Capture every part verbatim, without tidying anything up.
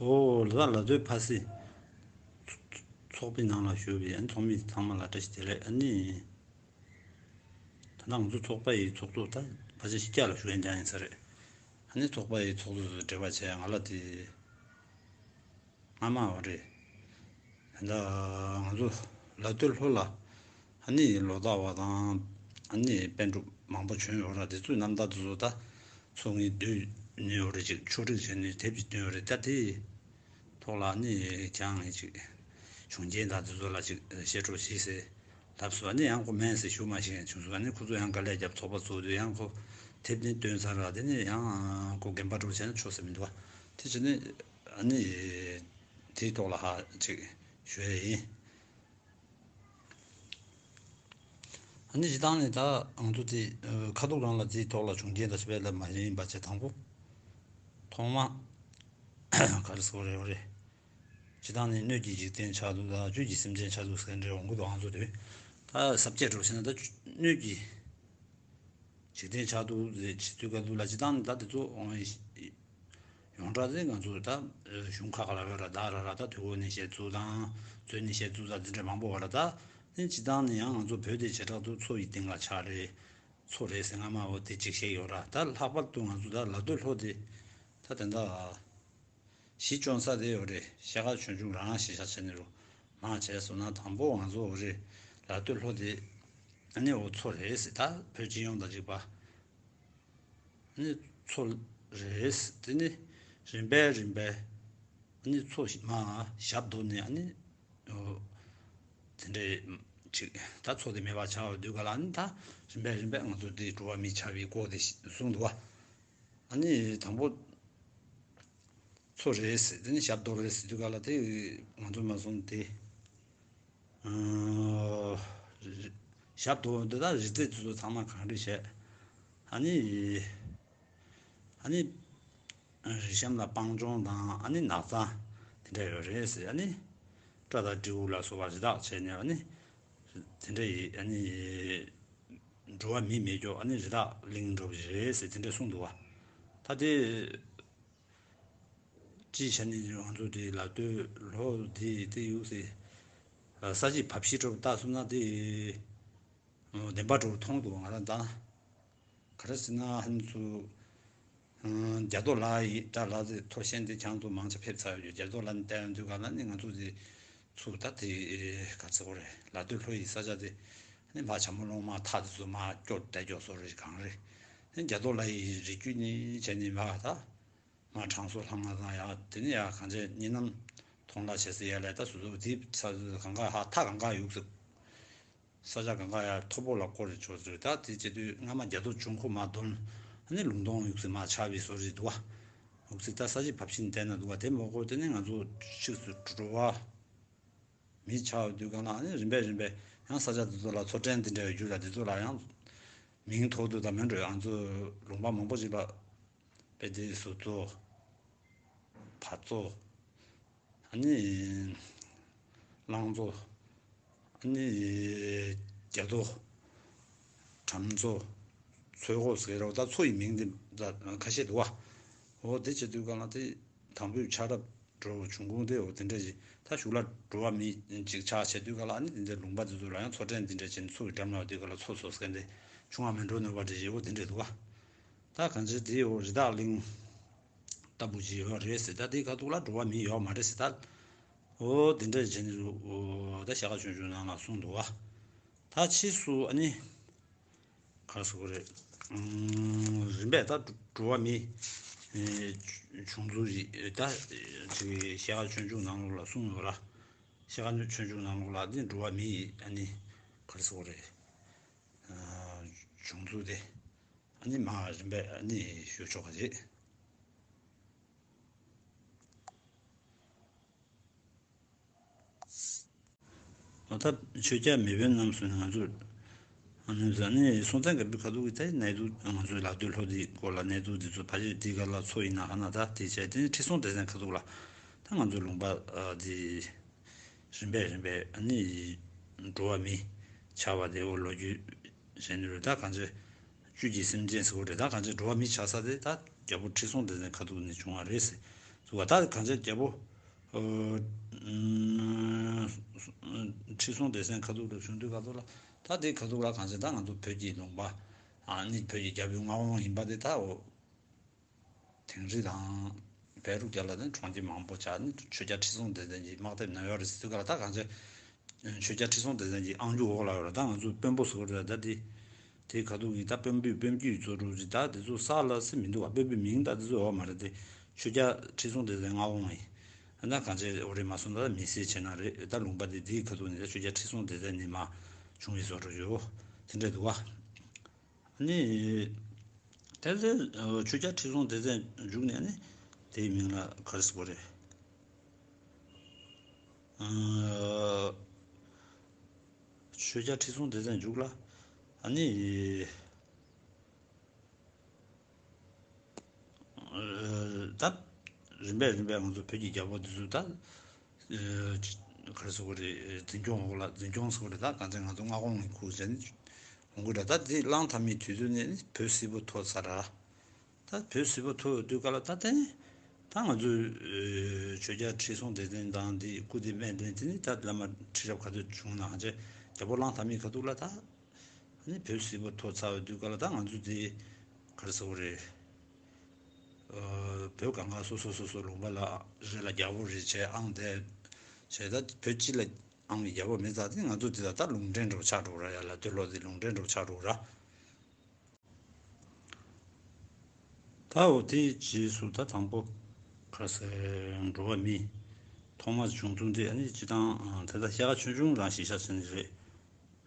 ཨོ་ལ་ལ་དོའི་ཕ་སི་ཚོགས་པའི་ནང་ལ་ཞུགས་པའི་ཨ་ནི་ཚོགས་མི་ཚང་མ་ལ་བཀྲ་ཤིས་བདེ་ལེགས། ཨ་ནི་ད་ལྟ་ང་ཚོ་ཚོགས་པ་ཡི་ཚོགས་གཙོ་ད་ཕལ་ཆེར་ཕྱི་རྒྱལ་ལ་བཞུགས་མཁན་རྐྱང་ཡིན་ས་རེད། ཨ་ནི་ཚོགས་པ་ཡི་ཚོགས་གཙོ་ཚོས་འབྲེལ་བ་བྱས། ང་ལ་དེ་སྔ་མ་བ་རེད། ད་ལྟ་ང་ཚོ་ལ་སྟོད་ལྷོ་ལ་ཨ་ནི་ལོ་ཙཱ་བ་དང་ཨ་ནི་པཎ་གྲུབ་མང་པོ་བྱོན་ཡོད་ར། དེ་ཚོའི་རྣམ་ཐར་དེ་ཚོ་ད་ཚོགས་ངེས་བསྡུས་ནས་ཡོད་རེད། ཅིག་ཕྱོགས་སྒྲིག་བྱས་ནས་དེབ་ཅིག་བཏོན་ཡོད་རེད། ད་དེ་ཐོག་ལ་ནི་ཁྱེད་རང་ཅིག་བྱུང་རྐྱེན་དང་དེ་ཚོ་ལ་ཅིག་བཤད་རོགས་བྱེད་ཟེར་ལབ་སོང་། ཨ་ནི་ཡང་ཁོ་མེད་ཟེར་ཞུ་མ་ཤེས་མཁན་བྱུང་སོང་། ཨ་ནི་ཁོ་ཚོ་ཡང་དཀའ་ལས་བརྒྱབ། ཚོགས་པ་ཚུགས་དུས་ཡང་ཁོ་དེབ་ནི་བཏོན་ཚར་ར། དེ་ནི་ཡང་ཁོ་རྒན་པ་འདྲ་བོ་བྱས་ན་ཆོག་ཟེར་མི་འདུག་བ། དེ་བྱས་ནས་ཨ་ནི་དེའི་ཐོག་ལ་ཧ་ཅིག་ཞུ་ཡ་ཡིན། ཨ་ནི་སྤྱིར་བཏང་ནས་ད་ང་ཚོ་དེ་ཨ་ཁ་ཐུག་རང་ལ་དེའི་ཐོག་ལ་བྱུང་རྐྱེན་དང་ཞིབ་པའི་ལ་མ་ཡིན་པ་བྱས། དང་པོ་ཐོག་མ་ག་རེ་ཟེར་དགོས་རེད། འོ་རེད། སྤྱིར་བཏང་ནས་སྣོད་ཀྱི་འཇིག་རྟེན་ཆགས་འདུག་དང་བཅུད་ཀྱི་སེམས་ཅན་ཆགས་འདུག་ཟེར་མཁན་འདྲ་འོང་གི་འདུག་ང་ཚོ་དེ་ད་ས་བཅད་འགྲོ་ཕྱིན་ན་ད་སྣོད་ཀྱི་འཇིག་རྟེན་ཆགས་འདུག་ཟེར་བྱེད་དུས་སྐབས་ལ་སྤྱིར་བཏང་ནས་ད་དེ་ཚོ་ཡོངས་གྲགས་དེ་ང་ཚོ་ད་གཞུང་ཁག་ལ་ཡོད་ར། ད་ར་ར་ད་དུས་འཁོར་ནས་བཤད་ཚུལ་དང་མཛོད་ནས་བཤད་ཚུལ་དང་འདི་འདྲ་མང་པོ་ཡོད་ར། ད་ནི་སྤྱིར་བཏང་ནས་ཡང་ང་ཚོ་བོད་དེ་བྱེ་བྲག་ཏུ་མཚོ་ཡི་སྟེང་ལ་ཆགས་རེད། མཚོ་རེད་ཟེར་སྔ་མ་འོ་དེ་གཅིག་བཤད་ཡོད་ར། ད་ལྷག་པར་དུ་ང་ཚོ་ད་ལ་སྟོད་ལྷོ་དེ་ད་དེ་འདྲ་གཞི་བཅོམ་ས་དེ་ཡོད་རེད། ཤེལ་དཀར་ཆོས་འབྱུང་རང་གཞི་བཞག་བྱས་ནས་རུ་མང་བྱས་སོང་ན། དང་པོ་ང་ཚོ་འོ་རེད། ལ་སྟོད་ལྷོ་དེ་ཨ་ནི་འོ་མཚོ་རེད་ཟེར། ད་བོད་སྤྱི་ཡོངས་དང་གཅིག་པ་ཨ་ནི་མཚོ་རེད་ཟེར། དེ་ནི་རིམ་པས་རིམ་པས་ཨ་ནི་མཚོ་མ་ཞབས་རྡོལ་ནས་ཨ་ནི་འོ་དེ་འདྲས་ཅིག་ད་མཚོ་དེ་མེད་པ་ཆགས་པ་དུས་ག་ལ་ཨ་ནི་ད་རིམ་པས་རིམ་པས་ང་ཚོ་དེ་འགྲོ་བ་མི་ཆགས་པའི་སྐོར་དེ་གསུངས་འདུག་བ། ཨ་ནི་དང་པོ་མཚོ་རེད་ཟེར། དེ་ནི་ཞབས་རྡོལ་རེད་ཟེར་དུས་ག་ལ་དེ་ང་ཚོ་མ་སོང་དེ། ཨ་ཞབས་རྡོལ་འདི་དག་རི་རྩེ་དེ་ཚོ་ཚང་མ་གངས་རི་བྱས། ཨ་ནི་ཨ་ནི་རི་གཤམ་ལ་སྤང་ལྗོངས་དང་ཨ་ནི་ནགས་ཚང་དེ་འདྲ་ཡོད་རེད་ཟེར། ཨ་ནི་སྤྲ་དང་སྤྲེའུ་ལ་སོགས་པ་རི་དྭགས་བྱས་ནས་ཨ་ནི་དེ་འདྲ་ཡི་ཨ་ནི་འགྲོ་བ་མི་མེད་ཀྱོག་ཨ་ནི་རི་དྭགས་གླིང་འགྲོ་བ་རེད་ཟེར་དེ་འདྲ་གསུངས་འདུག་བ། ད་དེ་ཅི་བྱས་ནས་ང་ཚོ་དེ་ལ་སྟོད་ལྷོ་དེ་དེ་ཡོད་ཟེར། ས་གཞི་བབས་གཞི་འགྲོ་བ་ལྟ་སོང་ན་དེ་བདེན་པ་འགྲོ་བ་མཐོང་འདུག་ང་རང་ད་ག་རེ་ཟེར་ན་ཧན་ཚོ་རྒྱ་རྡོ་ལ་ཡི་ད་ལ་དེ་ཐོར་ཤན་དེ་ཆང་ཚོ་མང་ཆེ་ཕེབས་ཚར་ཡོད། རྒྱ་རྡོ་ལ་ནི་བལྟ་ཡོང་དུས་ག་ལ་ནི་ང་ཚོ་དེ་ཚུགས་ད་དེ་ག་ཚོད་གོ་རེད། ལ་སྟོད་ལྷོ་ཡི་ས་ཆ་དེ་ནི་མ་བྱ་མོ་ལོང་མ་ཐག་དེ་ཚོ་མ་སྐྱོར་བསྡད་སྐྱོར་སོ་རེ་གང་རེད། ནི་རྒྱ་རྡོ་ལ་ཡི་རི་རྒྱུད་ནི་བྱས་ནི་མ་ད། མ་དྲང་སོ་ལྷ་ང་དང་ཡ་དེ་ནི་ཡ་གང་བྱས་ཉི་ནམ་མཐོང་ལ་བྱས་སི་ཡ་ལས་ད་སོ་སོ་དེ་ས་གང་ག་ཧ་ཐག་གང་ག་ཡུག་སི་ས་ཆ་གང་ག་ཡ་མཐོ་པོ་ལ་བསྐོར་རེ་ཆོག་ཟེར། ད་དེ་བྱེད་དུས་སྔ་མ་རྒྱ་རྡོ་ཆུང་ཁོ་མ་འདོན་ཨ་ནི་ལུང་སྟོང་ཡུག་སི་མ་ཆགས་པའི་བཟོ་རེ་འདུག་བ། ཡུག་སི་ད་ས་གཞི་བབས་ཤིང་བལྟས་ན་འདུག་བ། དེ་མ་གོ་དེ་ནི་ང་ཚོ་ཕྱིས་སུ་འགྲོ་བ་མི་ཆགས་དུས་གང་ལ་ཨ་ནི་རིམ་པས་རིམ་པས་ཡང་ས་ཆ་དེ་ཚོ་ལ་མཚོ་བྲན་དེ་འདྲ་ཡོད་རྒྱུ་ལ་དེ་ཚོ་ལ་ཡང་མིང་ཐོགས་དུས་ད་མེད་འགྲོ། ང་ཚོ་ལུང་པ་མང་པོ་ཞིག་ལ། དཔེ་དེ་ཟུར་མཚོ། བར་མཚོ། ཨ་ནི་གླང་མཚོ། ཨ་ནི་རྒྱ་མཚོ། གྲམ་མཚོ། ཚོད་འགོག་ཟེར་རོ། ད་མཚོ་ཡི་མིང་དེ་ད་ཁ་ཤས་འདུག་བ། འོ་དེ་བྱེད་དུས་ག་ལ་དེ་དང་པོའི་ཆགས་རབས་འགྲོ་བྱུང་ཁུངས་དེ་འོ་དེ་འདྲ་ཞིག་ད་གཞུག་ལ་འགྲོ་བ་མི་ཅིག་ཆགས་བྱེད་དུས་ག་ལ་ཨ་ནི་དེ་འདྲའི་ལུང་པ་དེ་ཚོ་ལ་ཡང་མཚོ་བྲན་དེ་འདྲ་བྱས་ནས་མཚོ་ཡི་འགྲམ་ལ་དུས་ག་ལ་མཚོ་བཟོ་མཁན་དེ་བྱུང་བ་མིན་འགྲོ་ནུས་པ་འདྲ་ཞིག་འོ་དེ་འདྲ་འདུག་བ། ད་གང་ཅི་དེ་འོ་རི་དྭགས་གླིང་ལྟ་བུ་ཅིག་ཡོད་རེད་ཟེར། ད་དེའི་ཁ་ཐུག་ལ་འགྲོ་བ་མི་ཡོད་མ་རེད་ཟེར། ད་འོ་དེ་འདྲ་བྱས་ནས་འོ་ད་ཤེལ་དཀར་ཆོས་འབྱུང་ནང་ལ་གསུངས་འདུག་བ། ད་ཕྱིས་སུ་ཨ་ནི་ག་རེ་ཟེར་དགོས་རེད། ཨུམ། རིམ་པས་ད་འགྲོ་བ་མི་ཨེ་བྱུང་ཚུལ་ཞིག་ད་ཅིག་ཤེལ་དཀར་ཆོས་འབྱུང་ནང་ལོགས་ལ་གསུངས་ཡོད་ར། ཤེལ་དཀར་ཆོས་འབྱུང་ནང་ལོགས་ལ་ཨ་ནི་འགྲོ་བ་མི་ཨ་ནི་ག་རེ་ཟེར་དགོས་རེད། ཨ་བྱུང་ཚུལ་དེ་ཨ་ནི་མ་རིམ་པས་ཨ་ནི་ཞུ་ཆོག་ག་རེད། འོ་ད་ཆོས་རྒྱལ་མེས་དབོན་རྣམ་གསུམ་ནི་ང་ཚོས་ཨ་ནི་ཟ་ནི་སྲོང་བཙན་སྒམ་པོའི་ཁ་ཐུག་གི་ད་གནས་ཚུལ་ང་ཚོའི་ལ་སྟོད་ལྷོ་དེའི་སྐོར་ལ་གནས་ཚུལ་འདི་ཚོ་ཕལ་ཆེར་དེའི་སྐབས་ལ་མཚོ་ཡིན་ན་ཧ་ན་ད་དེ་བྱས་དེ་ནི་ཁྲི་སྲོང་ལྡེ་བཙན་ཁ་ཐུག་ལ་ད་ང་ཚོའི་ལུང་པ་ཨ་དེ་རིམ་པས་རིམ་པས་ཨ་ནི་འགྲོ་བ་མི་ཆགས་པ་དེ་འོ་ལོ་རྒྱུས་ཟེར་ནི་རེད། ད་གང་ཅི་བཅུད་ཀྱི་སེམས་ཅན་ཟེར་བ་རེད། ད་གང་ཅི་འགྲོ་བ་མི་ཆགས་ས་དེ་ད་རྒྱལ་པོ་ཁྲི་སྲོང་ལྡེ་བཙན་ཁ་ཐུག་ནས་བྱུང་བ་རེད་ཟེར། འདུག་བ། ད་གང་ཅི་རྒྱལ་པོ་ཨ་ཨ་ཁྲི་སྲོང་ལྡེ་བཙན་ཁ་ཐུག་ལ་བྱུང་དུས་ཁ་ཐུག་ལ། ད་དེའི་ཁ་ཐུག་ལ་གང་ཅི་ད་ང་ཚོ་བོད་ཀྱི་ལུང་པ་ཨ་ནི་བོད་ཀྱི་རྒྱལ་པོའི་མངའ་དབང་ཡིན་པ་དེ་ད་འོ། དིང་རི་དང་བལ་རུ་རྒྱ་ལ་ནི་གྲོང་ཁྱེར་མང་པོ་ཆགས་ནི་ཆོས་རྒྱལ་ཁྲི་སྲོང་ལྡེ་བཙན་གྱི་དམག་དེབ་ན་ཡོད་རེད་ཟེར་དུས་ག་ལ། ད་གང་ཅི་ཆོས་རྒྱལ་ཁྲི་སྲོང་ལྡེ་བཙན་གྱི་ཨང་རྒྱུ་འོག་ལ་ཡོད་རེད། ད་ང་ཚོ་དཔོན་པོ་ཟེར་གི་རེད། ད་དེ་དེའི་ཁ་ཐུག་གི་ད་དཔོན་པོའི་དཔོན་བརྒྱུད་ཚོ་རུ་ཅི་ད་དེ་ཚོ་ས་ལ་སི་མི་འདུག་བ། དཔོན་པོའི་མིང་ད་དེ་ཚོ་ཡོད་མ་རེད། དེ་ཆོས་རྒྱལ་ཁྲི་སྲོང་ལྡེ་བཙན་མངའ་དབང་ཡིན། ད་གང་ཅི་འོ་རེད་མ་སོང་། ད་མི་སེར་བྱས་ན་རེད། ད་ལུང་པ་དེ་དེའི་ཁ་ཐུག་ནས་ད་ཆོས་རྒྱལ་ཁྲི་སྲོང་ལྡེ་བཙན་ནས་མ་བྱུང་བའི་བཟོ་འདྲ་ཡོད་དེ་འདྲ་འདུག་བ། ནི། དེ་ཚེ་ཆོས་རྒྱལ་ཁྲི་སྲོང་ལྡེ་བཙན་མཇུག་ནས་ནི། དེའི་མིང་ལ་ག་རེ་ཟེར་དགོས་རེད། ཨ། ཆོས་རྒྱལ་ཁྲི་སྲོང་ལྡེ་བཙན་མཇུག་ལ། ཨ་ནི། ད་རིམ་པས་རིམ་པས་ང་ཚོ་བོད་ཀྱི་རྒྱལ་པོ་འདི་ཚོ་ད་ག་རེ་ཟེར་དགོས་རེད། འཛིན་སྐྱོང་འོག་ལ། འཛིན་སྐྱོང་ཟེར་དགོས་རེད། ད་གང་ཚེ་ང་ཚོ་མངའ་ཁོངས་ནས་ཁུར་བྱས་ནས་འོང་གི་རེད། ད་འདི་གླང་དར་མའི་དུས་ཚོད་ནས་ནི་བོད་སིལ་བུ་ཐོར་ཚར་ར། ད་བོད་སིལ་བུ་ཐོར་ཡོད་དུས་ག་ལ། ད་དེ་ནི་ད་ང་ཚོའི་ཆོས་རྒྱལ་ཁྲི་སྲོང་ལྡེ་བཙན་དང་འདི་སྐུ་དེ་སྨན་བླ་དེ་ནི་ད་བླ་མ་ཁྲི་རབས་ག་ཚོད་བྱུང་ན་ཧ་ཅང་རྒྱལ་པོ་གླང་དར་མའི་ཁ་ཐུག་ལ་ད། ནི་བོད་སིལ་བུ་ཐོར་ཚར་བའི་དུས་ག་ལ། ད་ང་ཚོ་དེ་ག་རེ་ཟེར་དགོས་རེད། ཨ། བོད་གང་ག་སོ་སོ་སོ་སོ་ལུང་པ་ལ་རེ་ལ་རྒྱལ་པོ་རེ་བྱས་ཨང་དེ་བྱས། ད་བོད་སྤྱི་ལ་ཨང་གི་རྒྱལ་པོ་མེད་ཙང་དེ་ང་ཚོ་དེ་ད་ད་ལུང་འདྲེན་འདྲ་བོ་ཆགས་འགྲོ་ར། ཡ་ལ་སྟོད་ལྷོ་དེ་ལུང་འདྲེན་འདྲ་བོ་ཆགས་འགྲོ་ར། ད་འོ་དེའི་རྗེས་སུ་ད་དང་པོ་ག་རེ་ཟེར། འགྲོ་བ་མི་ཐོག་མར་བྱུང་ཚུལ་འདི་ཨ་ནི་སྤྱི་བཏང་ཨ་དེ་ད་ཤ་ཁ་ཆུང་ཆུང་རང་ཞིག་ཤ་ཟེར་ནི་རེད།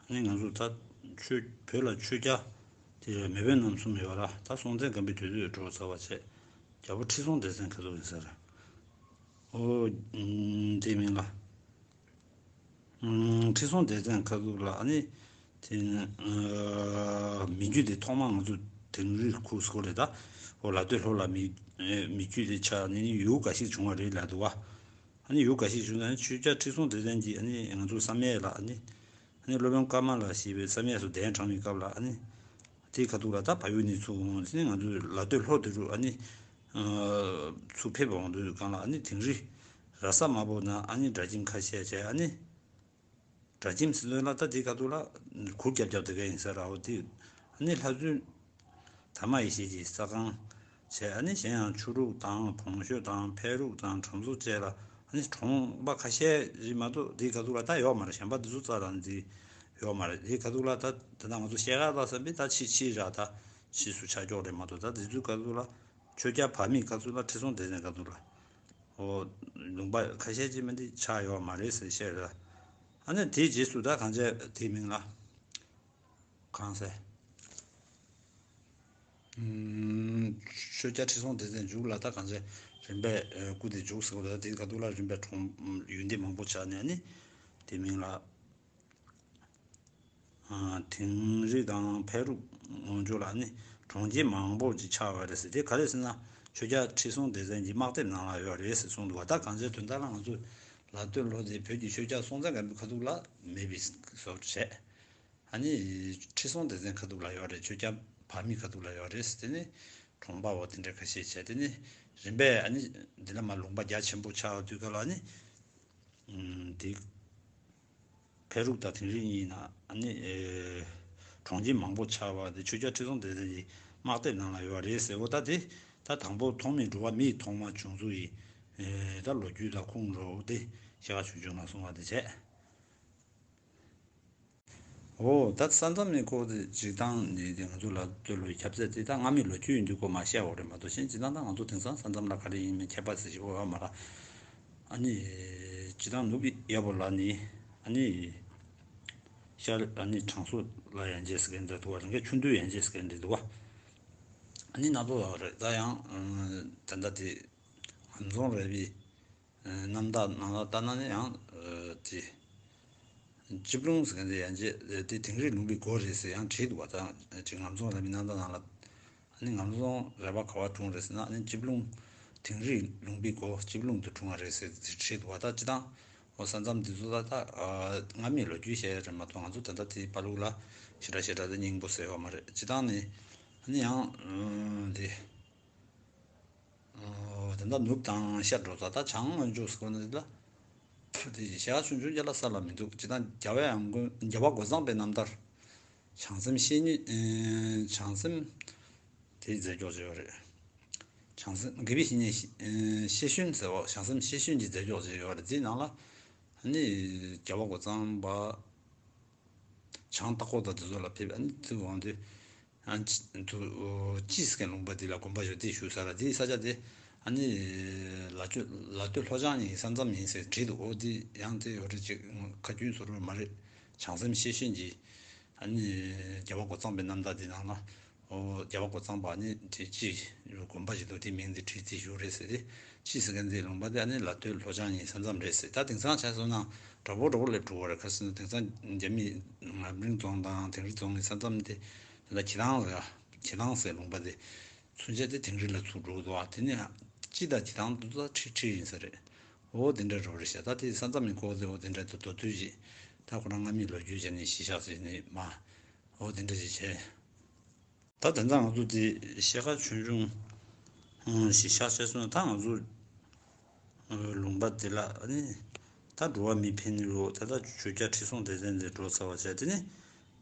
ཨ་ནི་ང་ཚོ་ད་ཆོས་བོད་ལ་ཆོས་རྒྱལ་དེ་མེས་དབོན་རྣམ་གསུམ་ཡོད་ར། ད་སྲོང་བཙན་སྒམ་པོའི་དུས་ཚོད་འགྲོ་ཚར་བ་བྱས། རྒྱལ་པོ་ཁྲི་སྲོང་ལྡེ་བཙན་ཁ་ཐུག་ཡིན་ཟེར། ཨོ། ཨུམ། དེའི་མིང་ལ། ཨུམ། ཁྲི་སྲོང་ལྡེ་བཙན་ཁ་ཐུག་ལ་ཨ་ནི་དེ་ནི་ཨ་མི་རྒྱུད་དེ་ཐོག་མ་ང་ཚོ་དིང་རི་ཁུག་སྐོར་རེད། ད་འོ་ལ་སྟོད་ལྷོ་ལ་མི་མི་རྒྱུད་དེ་ཆགས་ནས་ནི་ཡུལ་འགའ་ཞིག་བྱུང་བ་རེད་ལབ་འདུག་བ། ཨ་ནི་ཡུལ་འགའ་ཞིག་བྱུང་ན་ནི་ཆོས་རྒྱལ་ཁྲི་སྲོང་ལྡེ་བཙན་གྱིས་ཨ་ནི་ང་ཚོ་བསམ་ཡས་ལ་ཨ་ནི། ཨ་ནི་སློབ་དཔོན་ཀ་མ་ལ་ཞེས་པའི་བསམ་ཡས་སུ་གདན་དྲངས་པའི་སྐབས་ལ་ཨ་ནི། དེའི་ཁ་ཐུག་ལ་ད་བལ་ཡུལ་ནས་ཚུར་འོང་ཟེར་ནས་ང་ཚོའི་ལ་སྟོད་ལྷོ་དེ་རུ་ཨ་ནི། ཨ། ཚུར་ཕེབས་འོང་དུས་སྒང་ལ་ཨ་ནི་དིང་རི་ར་ས་དམར་པོ་ན་ཨ་ནི་སྒྲ་ཁྱིམ་ཁ་ཤས་བྱས། ཨ་ནི་སྒྲ་ཁྱིམ་ཟེར་དུས་ལ་ད་དེའི་ཁ་ཐུག་ལ་གུར་རྒྱབ་རྒྱབ་དེ་ག་ཡིན་ས་ར། འོ་དེ་ཨ་ནི་ལྷ་བཙུན་དར་མ་ཡེ་ཤེས་ཀྱི་ས་ཁང་བྱས། ཨ་ནི་གཞན་ཡང་ཆུ་རུག་དང་བོང་ཤོད་དང་ཕལ་རུག་དང་གྲམ་ཟུར་བཅས་ལ་ཨ་ནི་གྲོང་པ་ཁ་ཤས་རེད་མ་གཏོགས་དེའི་ཁ་ཐུག་ལ་ད་ཡོད་མ་རེད། གཞན་པ་འདི་ཚོ་རྩ་རང་འདི་ཡོད་མ་རེད། དེའི་ཁ་ཐུག་ལ་ད་ད་ལྟ་ང་ཚོ་ཤེལ་དཀར་རྫ་ཟེར་བའི་ད་ཕྱི་ཕྱི་ར་ད་ཕྱིས་སུ་ཆགས་ཀྱོག་རེད་མ་གཏོགས། ད་འདི་ཚོའི་ཁ་ཐུག་ལ་ཆོས་རྒྱལ་བར་མིའི་ཁ་ཐུག་ལ་ཁྲི་སྲོང་ལྡེ་བཙན་ཁ་ཐུག་ལ་འོ་ལུང་པ་ཁ་ཤས་ཅིག་མ་འདི་ཆགས་ཡོད་མ་རེད་ཟེར་བཤད་ར། ཨ་ནི་དེའི་རྗེས་སུ་ད་གང་བྱས་དེའི་མིང་ལ། གང་ཟེར། ཨུམ། ཆོས་རྒྱལ་ཁྲི་སྲོང་ལྡེ་བཙན་མཇུག་ལ་ད་གང་ཟེར་རིམ་པས་ཨ་སྐུ་དེ་མཇུག་ཟེར་བ་ད་དེའི་ཁ་ཐུག་ལ་རིམ་པས་གྲོང་ཡུལ་སྡེ་མང་པོ་ཆགས་ནས་ནི་དེ་མིང་ལ། ཨ། དིང་རི་དང་ཕལ་རུག་ངོ་ཅོག་ལ་ནི་གྲོང་ཁྱེར་མང་པོ་ཅིག་ཆགས་པ་རེད་ཟེར། དེ་ག་རེ་ཟེར་ན་ཆོས་རྒྱལ་ཁྲི་སྲོང་ལྡེ་བཙན་གྱི་དམག་དེབ་ནང་ལ་ཡོད་རེད་ཟེར་གསུངས་འདུག་བ། ད་གང་ཟེར་དོན་དག་ལ་ང་ཚོ་ལ་སྟོད་ལྷོ་དེ་བོད་ཀྱི་ཆོས་རྒྱལ་སྲོང་བཙན་སྒམ་པོའི་ཁ་ཐུག་ལ་མེད་པའི་བཟོ་འདྲ་བྱས། ཨ་ནི་ཁྲི་སྲོང་ལྡེ་བཙན་ཁ་ཐུག་ལ་ཡོད་རེད། ཆོས་རྒྱལ་བར་མིའི་ཁ་ཐུག་ལ་ཡོད་རེད་ཟེར། དེ་ནི་གྲོང་པ་འོ་དེ་འདྲ་ཁ་ཤས་བྱས། དེ་ནི་རིམ་པས་ཨ་ནི་འདི་ལ་མ་ལུང་པ་རྒྱ་ཆེན་པོ་ཆགས་དུས་སྐབས་ལ་ཨ་ནི་ཨུམ། དེ་ཕལ་རུག་དང་དིང་རི་གཉིས་ན་ཨ་ནི་ཨེ་གྲོང་ཁྱེར་མང་པོ་ཆགས་པ་དེ་ཆོས་རྒྱལ་ཁྲི་སྲོང་ལྡེ་བཙན་གྱི་དམག་དེབ་ནང་ལ་ཡོད་རེད་ཟེར། འོ་ད་དེ་ད་དང་པོ་ཐོག་མའི་འགྲོ་བ་མིའི་ཐོག་མ་བྱུང་ཚུལ་གྱི་ཨེ་ད་ལོ་རྒྱུས་ལ་ཁུངས་འགྲོ་དེ་ཤེལ་དཀར་ཆུང་ཆུང་ལ་གསུངས་པ་དེ་བྱས། འོ་ད་ས་མཚམས་ནས་ཁོ་དེ་སྤྱིར་བཏང་ནས་དེ་ང་ཚོ་ལ་སྟོད་ལོའི་ཁྱབ་ཚད་དེ་ད་སྔ་མའི་ལོ་རྒྱུས་ཡིན་དུས་ཁོ་མ་བཤད་པ་རེད་མ་གཏོགས། གཞན་སྤྱིར་བཏང་ད་ང་ཚོ་དེང་སང་ས་མཚམས་ལ་ག་རེ་ཡིན་མིན་ཁྱད་པར་ཟེར་ཞིག་ཡོད་མ་རེད། ཨ་ནི་སྤྱིར་བཏང་ནུབ་གཡས་པོ་ལ་ནི་ཨ་ནི་ཤར་ཨ་ནི་དྲང་སྲོང་ལ་ཡན་ཆད་ཟེར་མཁན་འདྲ་འདུག་བ། རང་གི་ཆུ་འདུལ་ཡན་ཆད་ཟེར་མཁན་འདྲ་འདུག་བ། ཨ་ནི་སྣ་ཚོགས་ལ་རེད། ད་ཡང་ད་ལྟ་དེ་ངམ་རྫོང་ར་བའི་རྣམ་ཐར་ནང་ལ་ལྟ་ན་ནི་ཡང་དེ་སྤྱི་སྤུངས་ཟེར་མཁན་དེ་ཡན་ཆད་དེ་དིང་རི་ལུང་པའི་མགོ་རེད་ཟེར་ཡང་བྲིས་འདུག་བ། ད་ཅིག་ངམ་རྫོང་ར་བའི་རྣམ་ཐར་ནང་ལ། ཨ་ནི་ངམ་རྫོང་ར་བ་ག་པར་གྲོངས་རེད་ཟེར་ན། ཨ་ནི་སྤྱི་སྤུངས་དིང་རི་ལུང་པའི་མགོ་སྤྱི་སྤུངས་དུ་གྲོངས་པ་རེད་ཟེར་དེ་བྲིས་འདུག་བ། ད་སྤྱིར་བཏང་འོ་ས་མཚམས་འདི་ཚོ་ད་ད་སྔ་མའི་ལོ་རྒྱུས་བཤད་ཡ་རེད་མ་གཏོགས། ང་ཚོ་ད་ལྟ་དེའི་བར་ལུགས་ལ་ཞེ་དྲག་ཞེ་དྲག་དེ་སྙིང་པོ་ཟེར་ཡོད་མ་རེད། སྤྱིར་བཏང་ནི་ཨ་ནི་ཡང་དེ། ཨོ་དེ་འདྲ་ནུབ་དང་ཤར་འགྲོ་ས། ད་བྱང་ང་ཆུ་ཟེར་གོ་ནི་ལ། དེ་ཞག་ཆུང་ཆུང་རྒྱ་ལ་ས་ལ་མི་འདུག་ཅི་ལྟར་རྒྱལ་བའི་ཡང་སྒོས་རྒྱལ་བ་རྒོད་ཚང་པའི་རྣམ་ཐར། བྱང་སེམས་བཤེས་གཉེན། བྱང་སེམས་དེའི་རྫས་སྐྱོགས་བྱས་ཡོད་རེད། བྱང་སེམས་དགེ་བའི་བཤེས་གཉེན་ཤེས་ཤེས་བཞིན་ཟེར་བ། བྱང་སེམས་བཤེས་བཞིན་གྱི་རྫས་སྐྱོགས་བྱས་ཡོད་རེད། དེའི་ནང་ལ་ཨ་ནི་རྒྱལ་བ་རྒོད་ཚང་པ། བྱང་ལྟ་སྐོར་དང་དེ་ཚོ་ལ་ཕེབས། ཨ་ནི་དེ་འོང་དུས། ཨ་ནི་དུ་ཅི་ཟེར་མཁན་ལུང་པ་འདི་ལ་དགོན་པ་ཞིག་དེ་བཞུགས་ས་ར། དེའི་ས་ཆ་དེ་ཨ་ནི་ལ་སྟོད་ལ་སྟོད་ལྷོ་བྱང་གཉིས་ས་མཚམས་ཡིན་ཟེར་བྲིས་འདུག་ཨོ་དེ་ཡང་དེ་ཡོད་རེད། ཅིག་ཁ་རྒྱུན་བཟོ་རོགས་མ་རེད། བྱང་སེམས་བཤེས་གཉེན་གྱི་ཨ་ནི་རྒྱལ་བ་རྒོད་ཚང་པའི་རྣམ་ཐར་འདི་ནང་ལ། ཨོ་རྒྱལ་བ་རྒོད་ཚང་པ་ནི་དེ་ཅི་དགོན་པ་ཞིག་འདུག་དེའི་མིང་དེ་བྲིས་ཏེ་བཞུགས་རེད་ཟེར་ཏེ། ཅི་ཟེར་མཁན་དེ་ལུང་པ་དེ་ཨ་ནི་ལ་སྟོད་ལྷོ་བྱང་གཉིས་ས་མཚམས་རེད་ཟེར། ད་དེང་སང་བྱས་སོང་ན་འདྲ་པོ་འདྲ་པོ་སླེབས་འགྲོ་བ་རེད། ཁ་སང་དེང་སང་རྒྱ་མི་ངམ་རིང་རྫོང་དང་དིང་རི་རྫོང་གི་ས་མཚམས་དེ་ད་ལྟ་ཁྱི་ཐང་ཟེར། ཁྱི་ཐང་ཟེར་ལུང་པ་དེ་ཚུན་ཆད་དེ་དིང་རི་ལ་ཚུར་འགྲོ་འདུག་ཨ་དེ་ནི་ཅི་དང་ཁྱི་ཐང་དུ་ད་ཁྲི་ཁྲི་ཡིན་ས་རེད། འོ་དེ་འདྲ་འགྲོ་རེད་ཤག་ད་དེ་ས་མཚམས་ཡིན་གོ་ཟེར། འོ་དེ་འདྲ་དུ་མདོ་དུས་ཀྱི་ད་ཁོ་རང་སྔ་མའི་ལོ་རྒྱུས་བྱས་ནས་གཞི་བཞག་ཟེར་ནས་མ། འོ་དེ་འདྲ་ཞིག་བྱས། ད་དེ་འདྲ་ང་ཚོ་དེ་ཤེལ་དཀར་ཆོས་འབྱུང་ཞིག་ཤག་བྱས་སོང་ན། ད་ང་ཚོ་ལུང་པ་དེ་ལ་ཨ་ནི་ད་འགྲོ་བ་མི་ཕན་ནི་རོ། ད་ད་ཆོས་རྒྱལ་ཁྲི་སྲོང་ལྡེ་བཙན་དེ་འགྲོ་ཚར་བ་བྱས། དེ་ནི་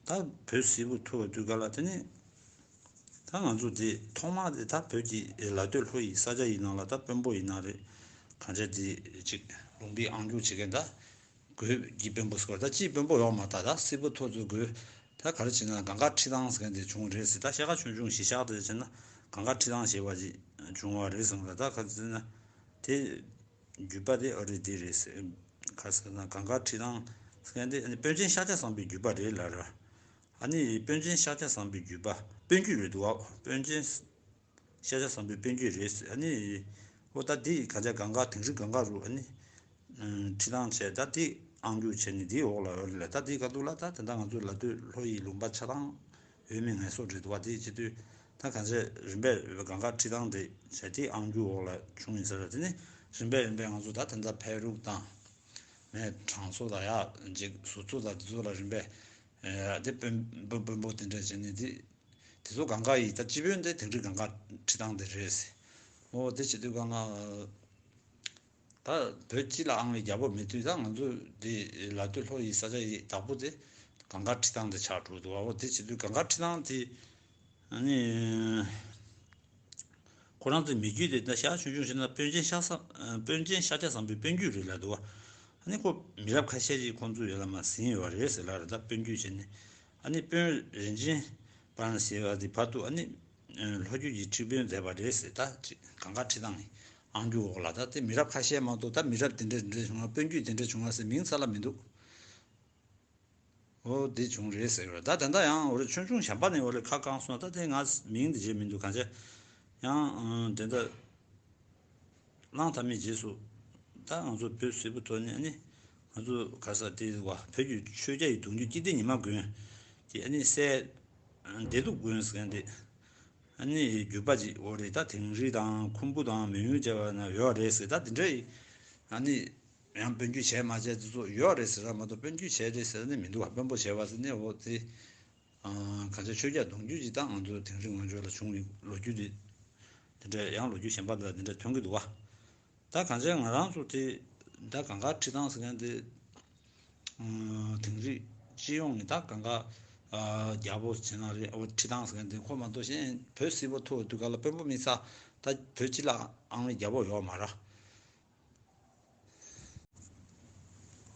ད་བོད་སིལ་བུ་ཐུབ་པ་དུས་ག་ལ། དེ་ནི་ད་ང་ཚོ་དེ་ཐོག་མ་དེ་ད་བོད་ཀྱི་ལ་སྟོད་ལྷོ་ཡི་ས་ཆ་ཡི་ནང་ལ་ད་དཔོན་པོ་ཡིན་ན་རེད། གང་བྱས་དེ་ཅིག་ལུང་པའི་ཨང་རྒྱུག་བྱེད་མཁན་ད། གོས་ཀྱི་དཔོན་པོ་སྐོར་ད་ཅིའི་དཔོན་པོ་ཡོག་མ་ད་ད་སིལ་བུ་ཐོག་ཚོའི་གོས། ད་ག་རེ་བྱས་ན་གངས་དཀར་ཁྲི་ཐང་ཟེར་མཁན་དེ་བྱུང་རེད་ཟེར། ད་ཤེལ་དཀར་ཆོས་འབྱུང་གཞི་བཞག་དེ་བྱས་ན་གངས་དཀར་ཁྲི་ཐང་ཞེས་པ་ཅིག་བྱུང་བ་རེད་ཟེར་ལ། ད་ག་རེ་ཟེར་ན་དེ་བརྒྱུད་པ་དེ་ཨ་རི་དེ་རེད་ཟེར། ག་ཟེར་ན་གངས་དཀར་ཁྲི་ཐང་ཟེར་མཁན་དེ་ཨ་ནི་དཔོན་ཆེན་ཤཱཀྱ་བཟང་པོའི་བརྒྱུད་པ་རེད་ལ་ར། ཨ་ནི་དཔོན་ཆེན་ཤཱཀྱ་བཟང་པོའི་བརྒྱུད་པ་དཔོན་བརྒྱུད་རེད་འདུག་ཨ། དཔོན་ཆེན་ཤཱཀྱ་བཟང་པོའི་དཔོན་བརྒྱུད་རེད། ཨ་ནི་འོ་ད་འདི་ག་ཅག་གངས་དཀར་དིང་རི་གངས་དཀར་རུ་ཨ་ནི་ཁྲི་ཐང་བྱས། ད་འདི་ཨང་རྒྱུག་བྱས་ནས་འདིའི་འོག་ལ་ཡོད་རེད་ལ། ད་འདི་ག་འདུག་ལ། ད་དེ་འདྲ་ང་ཚོའི་ལ་སྟོད་ལྷོ་ཡི་ལུང་པ་ཆ་ཚང་འོས་མི་ངལ་གསོ་རེད་འདུག་བ། དེ་བྱེད་དུས་ད་ག་ཅག་རིམ་པས་གངས་དཀར་ཁྲི་ཐང་དེ་བྱས། དེ་ཨང་རྒྱུག་འོག་ལ་བྱུང་ཡིན་ས་རེད། དེ་ནི་རིམ་པས་རིམ་པས་ང་ཚོ་ད་དེ་འདྲ་ཕེ་རུག་དང་མེ་གྲང་ཚོ་དང་ཡ་ཅིག་ཟུར་ཚོ་དང་དེ་ཚོ་ལ་རིམ་པས་དེ་དཔོན་དཔོན་དཔོན་པོ་དེ་འདྲ་བྱས་ནས་དེ། དེ་ཚོ་གངས་དཀར་ཡི་ད་སྤྱི་དཔོན་དེ་དིང་རི་གངས་དཀར་ཁྲི་ཐང་དེ་རེད་ཟེར། འོ་དེ་བྱེད་དུས་གང་ལ་ད་བོད་སྤྱི་ལ་ཨང་བའི་རྒྱལ་པོ་མེད་དུས། ད་ང་ཚོ་དེ་ལ་སྟོད་ལྷོ་ཡི་ས་ཆ་ཡི་བདག་པོ་དེ་གངས་དཀར་ཁྲི་ཐང་དེ་ཆགས་འགྲོ་འདུག་འོ་དེ་བྱེད་དུས་གངས་དཀར་ཁྲི་ཐང་དེ་ཨ་ནི། ཁོ་རང་ཚོའི་མི་རྒྱུད་དེ་ད་ཤར་ཆུང་ཆུང་བྱས་ན་དཔོན་ཆེན་ཤཱཀྱ་བཟང་དཔོན་ཆེན་ཤཱཀྱ་བཟང་པོའི་དཔོན་རྒྱུད་རེད་ལབ་འདུག་བ། ཨ་ནི་ཁོ་མི་རབས་ཁ་ཤས་ཅིག་ཁོང་ཚོས་ཡོད་ལ་མ་ཟིན་ཡོད་རེད་ཟེར་ལ་རེད། ད་དཔོན་རྒྱུད་བྱས་ནས་ཨ་ནི་དཔོན་རིན་ཆེན་པ་ཟེར་བ་དེ་བར་དུ་ཨ་ནི་ལྷོ་རྒྱུད་ཀྱི་ཁྲི་དཔོན་མཛད་པ་རེད་ཟེར། ད་ཅིག་གངས་དཀར་ཁྲི་ཐང་གི་ཨང་རྒྱུག་འོག་ལ། ད་དེ་མི་རབས་ཁ་ཤས་མ་གཏོགས་ད་མི་རབས་དེ་འདྲ་དེ་འདྲ་བྱུང་བ། དཔོན་རྒྱུད་དེ་འདྲ་བྱུང་བ་ཟེར་མིང་རྩ་ལ་མི་འདུག་འོ་དེ་བྱུང་རེད་ཟེར་བ། ད་ད་ལྟ་ཡང་འོ་རེ་ཆུང་ཆུང་གཞན་པ་ནས་འོ་རེ་ཁ་བསྐངས་སོང་། ད་དེ་ང་མིང་དེ་བརྗེད་མི་འདུག་གང་བྱས་ཡང་དེ་འདྲ་གནང་ཐབས་མེད་རྗེས་སུ་ད་ང་ཚོ་བོད་སིལ་བུ་ཐོག་ནས་ཨ་ནི་ང་ཚོ་ག་ས་དེ་བ་བོད་ཀྱི་ཆོས་རྒྱལ་ཡི་གདུང་རྒྱུད་སྐྱིད་ལྡེ་ཉི་མ་མགོན་གྱི་ཨ་ནི་སྲས་བདེ་སྡུག་མགོན་ཟེར་མཁན་དེ་ཨ་ནི་བརྒྱུད་པ་ཅིག་འོ་རེ། ད་དིང་རི་དང་ཁུམ་བུ་དང་མོན་ཡུལ་བཅས་པ་ན་ཡོད་རེད་ཟེར། ད་དེ་འདྲ་ཡི་ཨ་ནི། ཡང་དཔོན་རྒྱུད་བྱས་མ་བྱས་དེ་ཚོ་ཡོད་རེད་ཟེར་ར་མ་གཏོགས་དཔོན་རྒྱུད་བྱས་རེད་ཟེར་ནི་མི་འདུག་བ། དཔོན་པོ་བྱས་པ་ཟེར་ནི་འོ་དེ། གང་ཅི་ཆོས་རྒྱལ་གདུང་རྒྱུད་ཀྱི་ད་ང་ཚོ་དིང་རི་ངོས་ཕྱོགས་ལ་བྱུང་བའི་ལོ་རྒྱུས་དེ། དེ་འདྲ་ཡང་ལོ་རྒྱུས་གཞན་པ་ལ་དེ་འདྲ་ཐོན་གྱི་འདུག་བ། ད་གང་ཅི་ང་རང་ཚོ་དེ་ད་གངས་དཀར་ཁྲི་ཐང་ཟེར་མཁན་དེ། དིང་རི་སྤྱི་ཡོངས་ནི་ད་གངས་དཀར་རྒྱལ་པོ་བྱས་ན་རེད། འོ་ཁྲི་ཐང་ཟེར་མཁན་དེ་ཁོ་མ་གཏོགས་གཞན་བོད་སིལ་བུ་ཐོག་དུས་ག་ལ་དཔོན་པོ་མི་ས་ད་བོད་སྤྱི་ལ་ཨང་བའི་རྒྱལ་པོ་ཡོད་མ་རེད།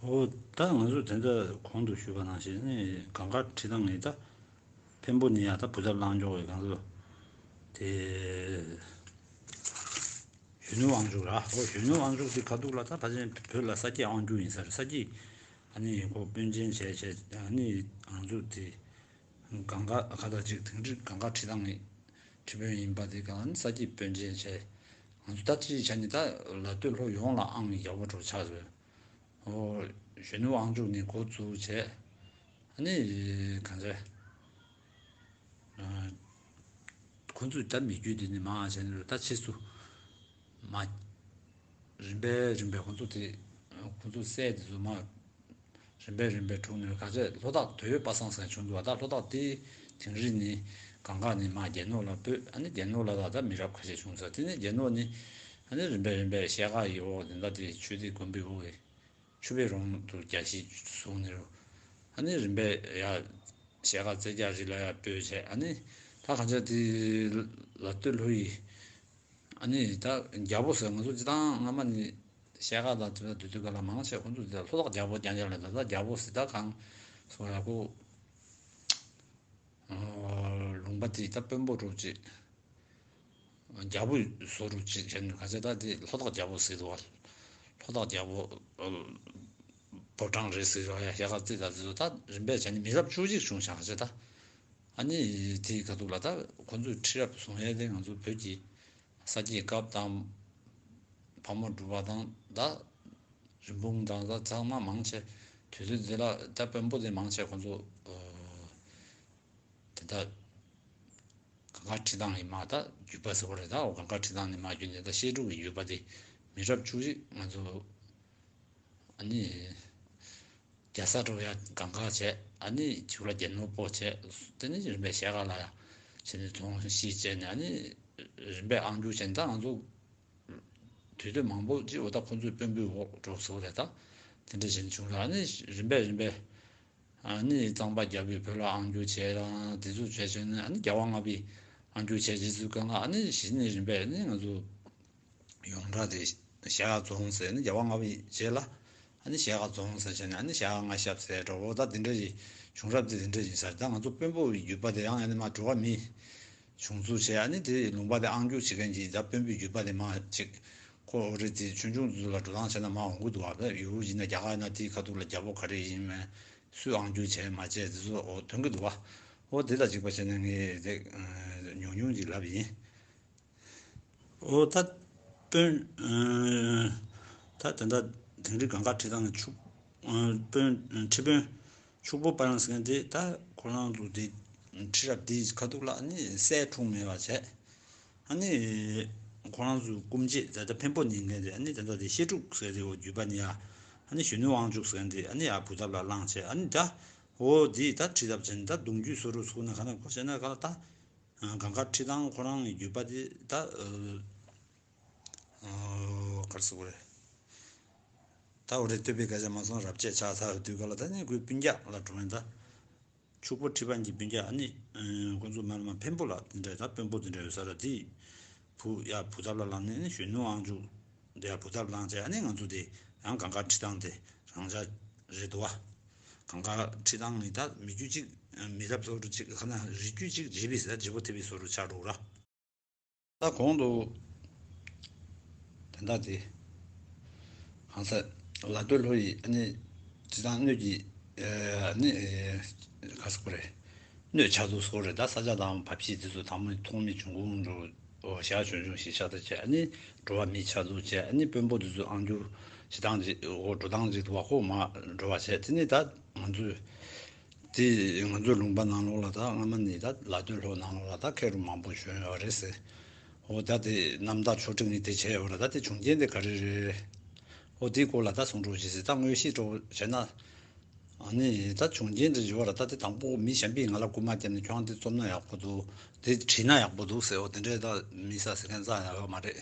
འོ་ད་ང་ཚོ་དེ་འདྲ་གོང་དུ་ཞུས་པ་ནང་བཞིན་ནི་གངས་དཀར་ཁྲི་ཐང་ནི་ད་འཕན་པོ་ནི་ཡ་ད་བུ་ཐབ་ལང་འཇོག་གི་གང་ཚོ་དེ་གཞོན་ནུ་དབང་ཕྱུག་ར། འོ་གཞོན་ནུ་དབང་ཕྱུག་དེ་ཁ་ཐུག་ལ་ད་ཕལ་ཆེར་བོད་ལ་ས་སྐྱེས་དབང་ཕྱུག་ཡིན་ས་རེད། ས་སྐྱེས་ཨ་ནི་ཁོ་དཔོན་ཆེན་བྱས་བྱས་ཨ་ནི་ང་ཚོ་དེ། གངས་དཀར་ཁ་ཐག་ཅིག་དིང་རི་གངས་དཀར་ཁྲི་ཐང་གི་ཁྲི་དཔོན་ཡིན་པ་དེ་གང་ས་སྐྱེས་དཔོན་ཆེན་བྱས། ང་ཚོ་ད་ཅི་བྱ་ནི་ད་ལ་སྟོད་ལྷོ་ཡོངས་ལ་ཨང་ཡག་པོ་འགྲོ་ཆགས་ཟེར། ཨོ་གཞོན་ནུ་དབང་ཕྱུག་ནི་འགོ་བཙུགས་བྱས། ཨ་ནི་གང་ཟེར། ཁོ་ཚོས་ད་མི་རྒྱུད་དེ་ནི་མང་བྱས་ནས་ད་ཕྱིས་སུ། མ། རིམ་པས་རིམ་པས་ཁོ་ཚོ་དེ། ཁོ་ཚོ་སྲས་དེ་ཚོ་མ། རིམ་པས་རིམ་པས་འཁྲུངས་ནས་ག་ཚད་ལྷོ་བྲག་དོལ་པ་སངས་ཟེར་བྱུང་འདུག་བ། ད་ལྷོ་བྲག་དེ་དིང་རི་ནི་ གང་ག་ནས་མར་རྒྱལ་ནོར་ལ་སྤོས། ཨ་ནི་རྒྱལ་ནོར་ལ་ད་ལྟ་མི་རབས་ཁ་ཤས་བྱུང་ཚར། དེ་ནས་རྒྱལ་ནོར་ནི་ཨ་ནི་རིམ་པས་རིམ་པས་ཤེལ་དཀར་ཡི་འོག་དེ་འདྲ་དེ་ཆོས་སྡེ་དགོན་པའི་འོག་གི་ཆུ་བེད་རོང་དུ་རྒྱ་བཞི་བཟུང་ནས་རུ། ཨ་ནི་རིམ་པས་ཡ་ཤེལ་དཀར་རྩེ་རྒྱག་རི་ལ་ཡ་སྤོས་བྱས། ཨ་ནི་ད་གང་ཆ་དེ་ལ་སྟོད་ལྷོ་ཡི་ཨ་ནི་ད་རྒྱལ་པོ་ཟེར། ང་ཚོ་སྤྱིར་བཏང་སྔ་མ་ནས་ཤེལ་དཀར་དང་དེ་འདྲ་དུས་དུས་ག་ལ་མང་ཆེ་ཁོང་ཚོ་དེ་ལྷོ་བྲག་རྒྱལ་པོ་རྐྱང་རྐྱང་ལ། ད་ལྟ་རྒྱལ་པོ་ཟེར་ད་གང་སོ་ཡ་ཁོ། ལུང་པ་དེ་ད་དཔོན་པོ་རུ་ཅིག་རྒྱལ་པོ་བཟོ་རུ་ཅིག་བྱས་ནས། ག་ཚད་ད་དེ་ལྷོ་བྲག་རྒྱལ་པོ་ཟེར་འདུག་བ། ལྷོ་བྲག་རྒྱལ་པོ་ཕོ་བྲང་རེད་ཟེར་བ་ཡ། ཤེལ་དཀར་རྩེ་ད་ཟེར་ད་རིམ་པས་བྱས་ནས་མི་རབས་བཅུ་གཅིག་བྱུང་ཤག་ག་ཚད་ད། ཨ་ནི་དེའི་ཁ་ཐུག་ལ་ད་ཁོ་ཚོའི་ཁྲི་རབས་བཟུང་ཡས་དེ་ང་ཚོ་བོད་ཀྱི་ས་སྐྱེས་སྐབས་དང་། ཕག་མོ་གྲུ་པ་དང་ད་རིན་སྤུངས་དང་ད་ཚང་མ་མང་ཆེ་དུས་ཚོད་དེ་ལ་ད་དཔོན་པོ་དེ་མང་ཆེ་ཁོ་ཚོ་དེ་ད་གངས་དཀར་ཁྲི་ཐང་ནས་མར་ད་བརྒྱུད་པ་ཟེར་བ་རེད། ད་འོ་གངས་དཀར་ཁྲི་ཐང་ནས་མར་བརྒྱུད་ནས་ད་བཤད་སྒྲུབ་ཀྱི་བརྒྱུད་པ་དེ་མི་རབས་བཅུ་གཅིག་ང་ཚོ་ཨ་ནི་རྒྱ་བཟའ་འགྲོ་ཡ་གང་ག་བྱས། ཨ་ནི་ཕྱུགས་ལ་རྒྱལ་ནོར་པོ་བྱས། དེ་ནས་རིམ་པས་ཤེལ་དཀར་ལ་ཡ་བྱས་ནས་རྫོང་གཞིས་བྱས་ནས། ཨ་ནི་རིམ་པས་ཨང་རྒྱུ་བྱས་ནས་ད་ང་ཚོ་དུས་ཚོད་མང་པོ་ཅིག་འོ་ད་ཁོ་ཚོའི་དཔོན་པོའི་འོག་འགྲོ་སོང་རེད། ད་དེ་འདྲ་བྱས་ནས་བྱུང་ར། ཨ་ནི་རིམ་པས་རིམ་པས་ཨ་ནི་གཙང་པ་རྒྱལ་པོས་བོད་ལ་ཨང་རྒྱུ་བྱས་རང་དེ་ཚོ་བྱས་བྱས་ནས། ཨ་ནི་རྒྱལ་བ་ལྔ་པའི་ཨང་རྒྱུ་བྱས་རྗེས་སུ་གང་ལ། ཨ་ནི་གཞི་ནས་རིམ་པས་ཨ་ནི་ང་ཚོ་ཡོངས་གྲགས་དེ་ཤེལ་དཀར་རྫོང་ཟེར་ནས། རྒྱལ་བ་ལྔ་པའི་རྗེས་ལ་ཨ་ནི་ཤེལ་དཀར་རྫོང་ཟེར་བྱས་ནས། ཨ་ནི་ཤེལ་དཀར་མངའ་ཞབས་ཟེར་འགྲོ་འོ་ད་དེ་འདྲ་ཡི་བྱུང་རབས་དེ་དེ་འདྲ་ཡིན་ས་རེད། ད་ང་ཚོ་དཔོན་པོ་ཡི་བརྒྱུད་པ་དེ་ཡང་ཨ་ནི་མར་འགྲོ་བ་མི་བྱུང་ཚུལ་བྱས། ཨ་ནི་དེ་ལུང་པ་དེ་ཨང་རྒྱུ་བྱེད་མཁན་གྱི་ད་དཔོན་པོའི་བརྒྱུད་པ་དེ་མར་ཅིག་ཁོ་འོ་རེད། དེ་ཆུང་ཆུང་ཚོ་ལ་འགྲོ་སྟངས་བྱས་ན་མར་འོང་གི་འདུག་བ། ད་ཡུལ་ཡིན་ན་རྒྱ་གར་ཡིན་ན་དེའི་ཁ་ཐུག་ལ་རྒྱལ་པོ་ག་རེ་ཡིན་མིན་སུས་ཨང་རྒྱུ་བྱས་མ་བྱས་དེ་ཚོ་འོ་ཐོན་གི་འདུག་བ། འོ་དེ་དང་གཅིག་པ་བྱས་ན་ངས་དེ་ཉུང་ཉུང་ཅིག་ལབ་ཡིན། འོ་ད་དཔོན། ད་དེ་འདྲ་དིང་རི་གངས་དཀར་ཁྲི་ཐང་ཕྱུག་དཔོན། ཁྲི་དཔོན་ཕྱུག་པོ་དཔལ་རང་ཟེར་མཁན་དེ་ད་ཁོ་རང་ཚོ་དེ་ཁྲི་རབས་དེའི་ཁ་ཐུག་ལ་ནི་སྲས་འཁྲུངས་མེད་པ་བྱས། ཨ་ནི་ཁོ་རང་ཚོའི་སྐུ་མཆེད་ད་ལྟ་འཕན་པོ་ཉིན་ལས་རེད། ཨ་ནི་ད་ལྟ་དེ་བཤད་སྒྲུབ་ཟེར་དེ་འོ་བརྒྱུད་པ་ནི་ཡ། ཨ་ནི་གཞོན་ནུ་དབང་ཕྱུག་ཟེར་མཁན་དེ་ཨ་ནི་ཡ་བུ་ཐབ་ལ་བླངས་བྱས། ཨ་ནི་ད་འོ་དེ་ད་ཁྲི་ཐབ་བྱས་ནས་ད་གདུང་རྒྱུད་སོ་རུ་ཚུགས་ན་ག་ན་གོ་བྱས་ན་ག་ལ་ད། གངས་དཀར་ཁྲི་ཐང་ཁོ་རང་གི་བརྒྱུད་པ་དེ་ད་ཨ་ག་རེ་ཟེར་དགོས་རེད། ད་འོ་རེད། སྟོད་པའི་སྐད་ཆ་མ་སོང་རབ་བྱེད་ཆགས་ཚར་དུས་ག་ལ་ད་ནི་ཁོའི་སྤུན་ཀྱག་ལ་འགྲོ་ཡིན། ད་ཕྱུག་པོ་ཁྲི་དཔོན་གྱི་སྤུན་ཀྱག་ཨ་ནི་ཁོ་ཚོ་མ་ལ་མ་འཕན་པོ་ལ་དེ་འདྲ་ད་དཔོན་པོ་དེ་འདྲ་ཡོད་ས་ར། དེ་བུ་ཡ་བུ་ཐབ་ལ་བླངས་ནས་ནི་གཞོན་ནུ་དབང་ཕྱུག་དེ་ཡ་བུ་ཐབ་བླངས་བྱས། ཨ་ནི་ང་ཚོ་དེ་ཡང་གངས་དཀར་ཁྲི་ཐང་དེ་རང་འཇགས་རེད་འདུག་བ། གངས་དཀར་ཁྲི་ཐང་ནི་ད་མི་རྒྱུད་གཅིག་མི་རབས་སོ་རུ་གཅིག་ག་ན་རིགས་རྒྱུད་གཅིག་བྱས་པའི་ཟེར་བརྗེ་པོ་ཐེབས་པའི་སོ་རུ་ཆགས་འགྲོ་ར། ད་གོང་དུ་དེ་འདྲ་དེ་གང་ཟེར་ལ་སྟོད་ལྷོ་ཡི་ཨ་ནི་སྤྱི་བཏང་སྣོད་ཀྱི་ཨ་ནི་ག་ཟེར་དགོས་རེད། སྣོད་ཆགས་ཚུལ་སོགས་རེད། ད་ས་ཆ་དང་བབས་གཞིས་དེ་ཚོ་དང་མོ་ཐོག་མའི་འབྱུང་ཁུངས་འགྲོ་ཞག་ཆུང་ཆུང་ཞིག་ཆགས་ཐུབ་བྱས། ཨ་ནི་འགྲོ་བ་མིའི་ཆགས་ཚུལ་བྱས། ཨ་ནི་དཔོན་པོ་དེ་ཚོ་ཨང་རྒྱུ་བྱེད་སྟངས་ཅིག་འོ་འགྲོ་སྟངས་ཅིག་འདུག་བ། ཁོ་མར་འགྲོ་བ་བྱས། དེ་ནི་ད་ང་ཚོས་དེ་ང་ཚོའི་ལུང་པ་ནང་ལོགས་ལ་ད་སྔ་མ་ནས་ད་ལ་སྟོད་ལྷོ་ནང་ལོགས་ལ་ད་མཁས་གྲུབ་མང་པོ་བྱོན་ཡོད་རེད་ཟེར། འོ་ད་དེ་རྣམ་ཐར་ཆོས་ཁྲིད་ནི་དེ་བྱས་ཡོད་རེད། ད་དེ་བྱུང་རྐྱེན་དེ་ག་རེ་རེད། འོ་དེའི་སྐོར་ལ་ད་གསུང་རོགས་བྱེད་ཟེར། ད་དངོས་གཞི་འགྲོ་བྱས་ན། ཨ་ནི་ད་བྱུང་རྐྱེན་དེ་ཡོད་ར། ད་དེ་དང་པོ་མི་གཞན་པས་ང་ལ་སྐུལ་མ་བརྒྱབ་ནས་ཁྱོད་རང་དེ་རྩོམ་ན་ཡག་པོ་འདུག་དེ་བྲིས་ན་ཡག་པོ་འདུག་ཟེར། འོ་དེ་འདྲས་ད་མི་ས་ཟེར་མཁན་རྩ་ཡག་ཡོད་མ་རེད།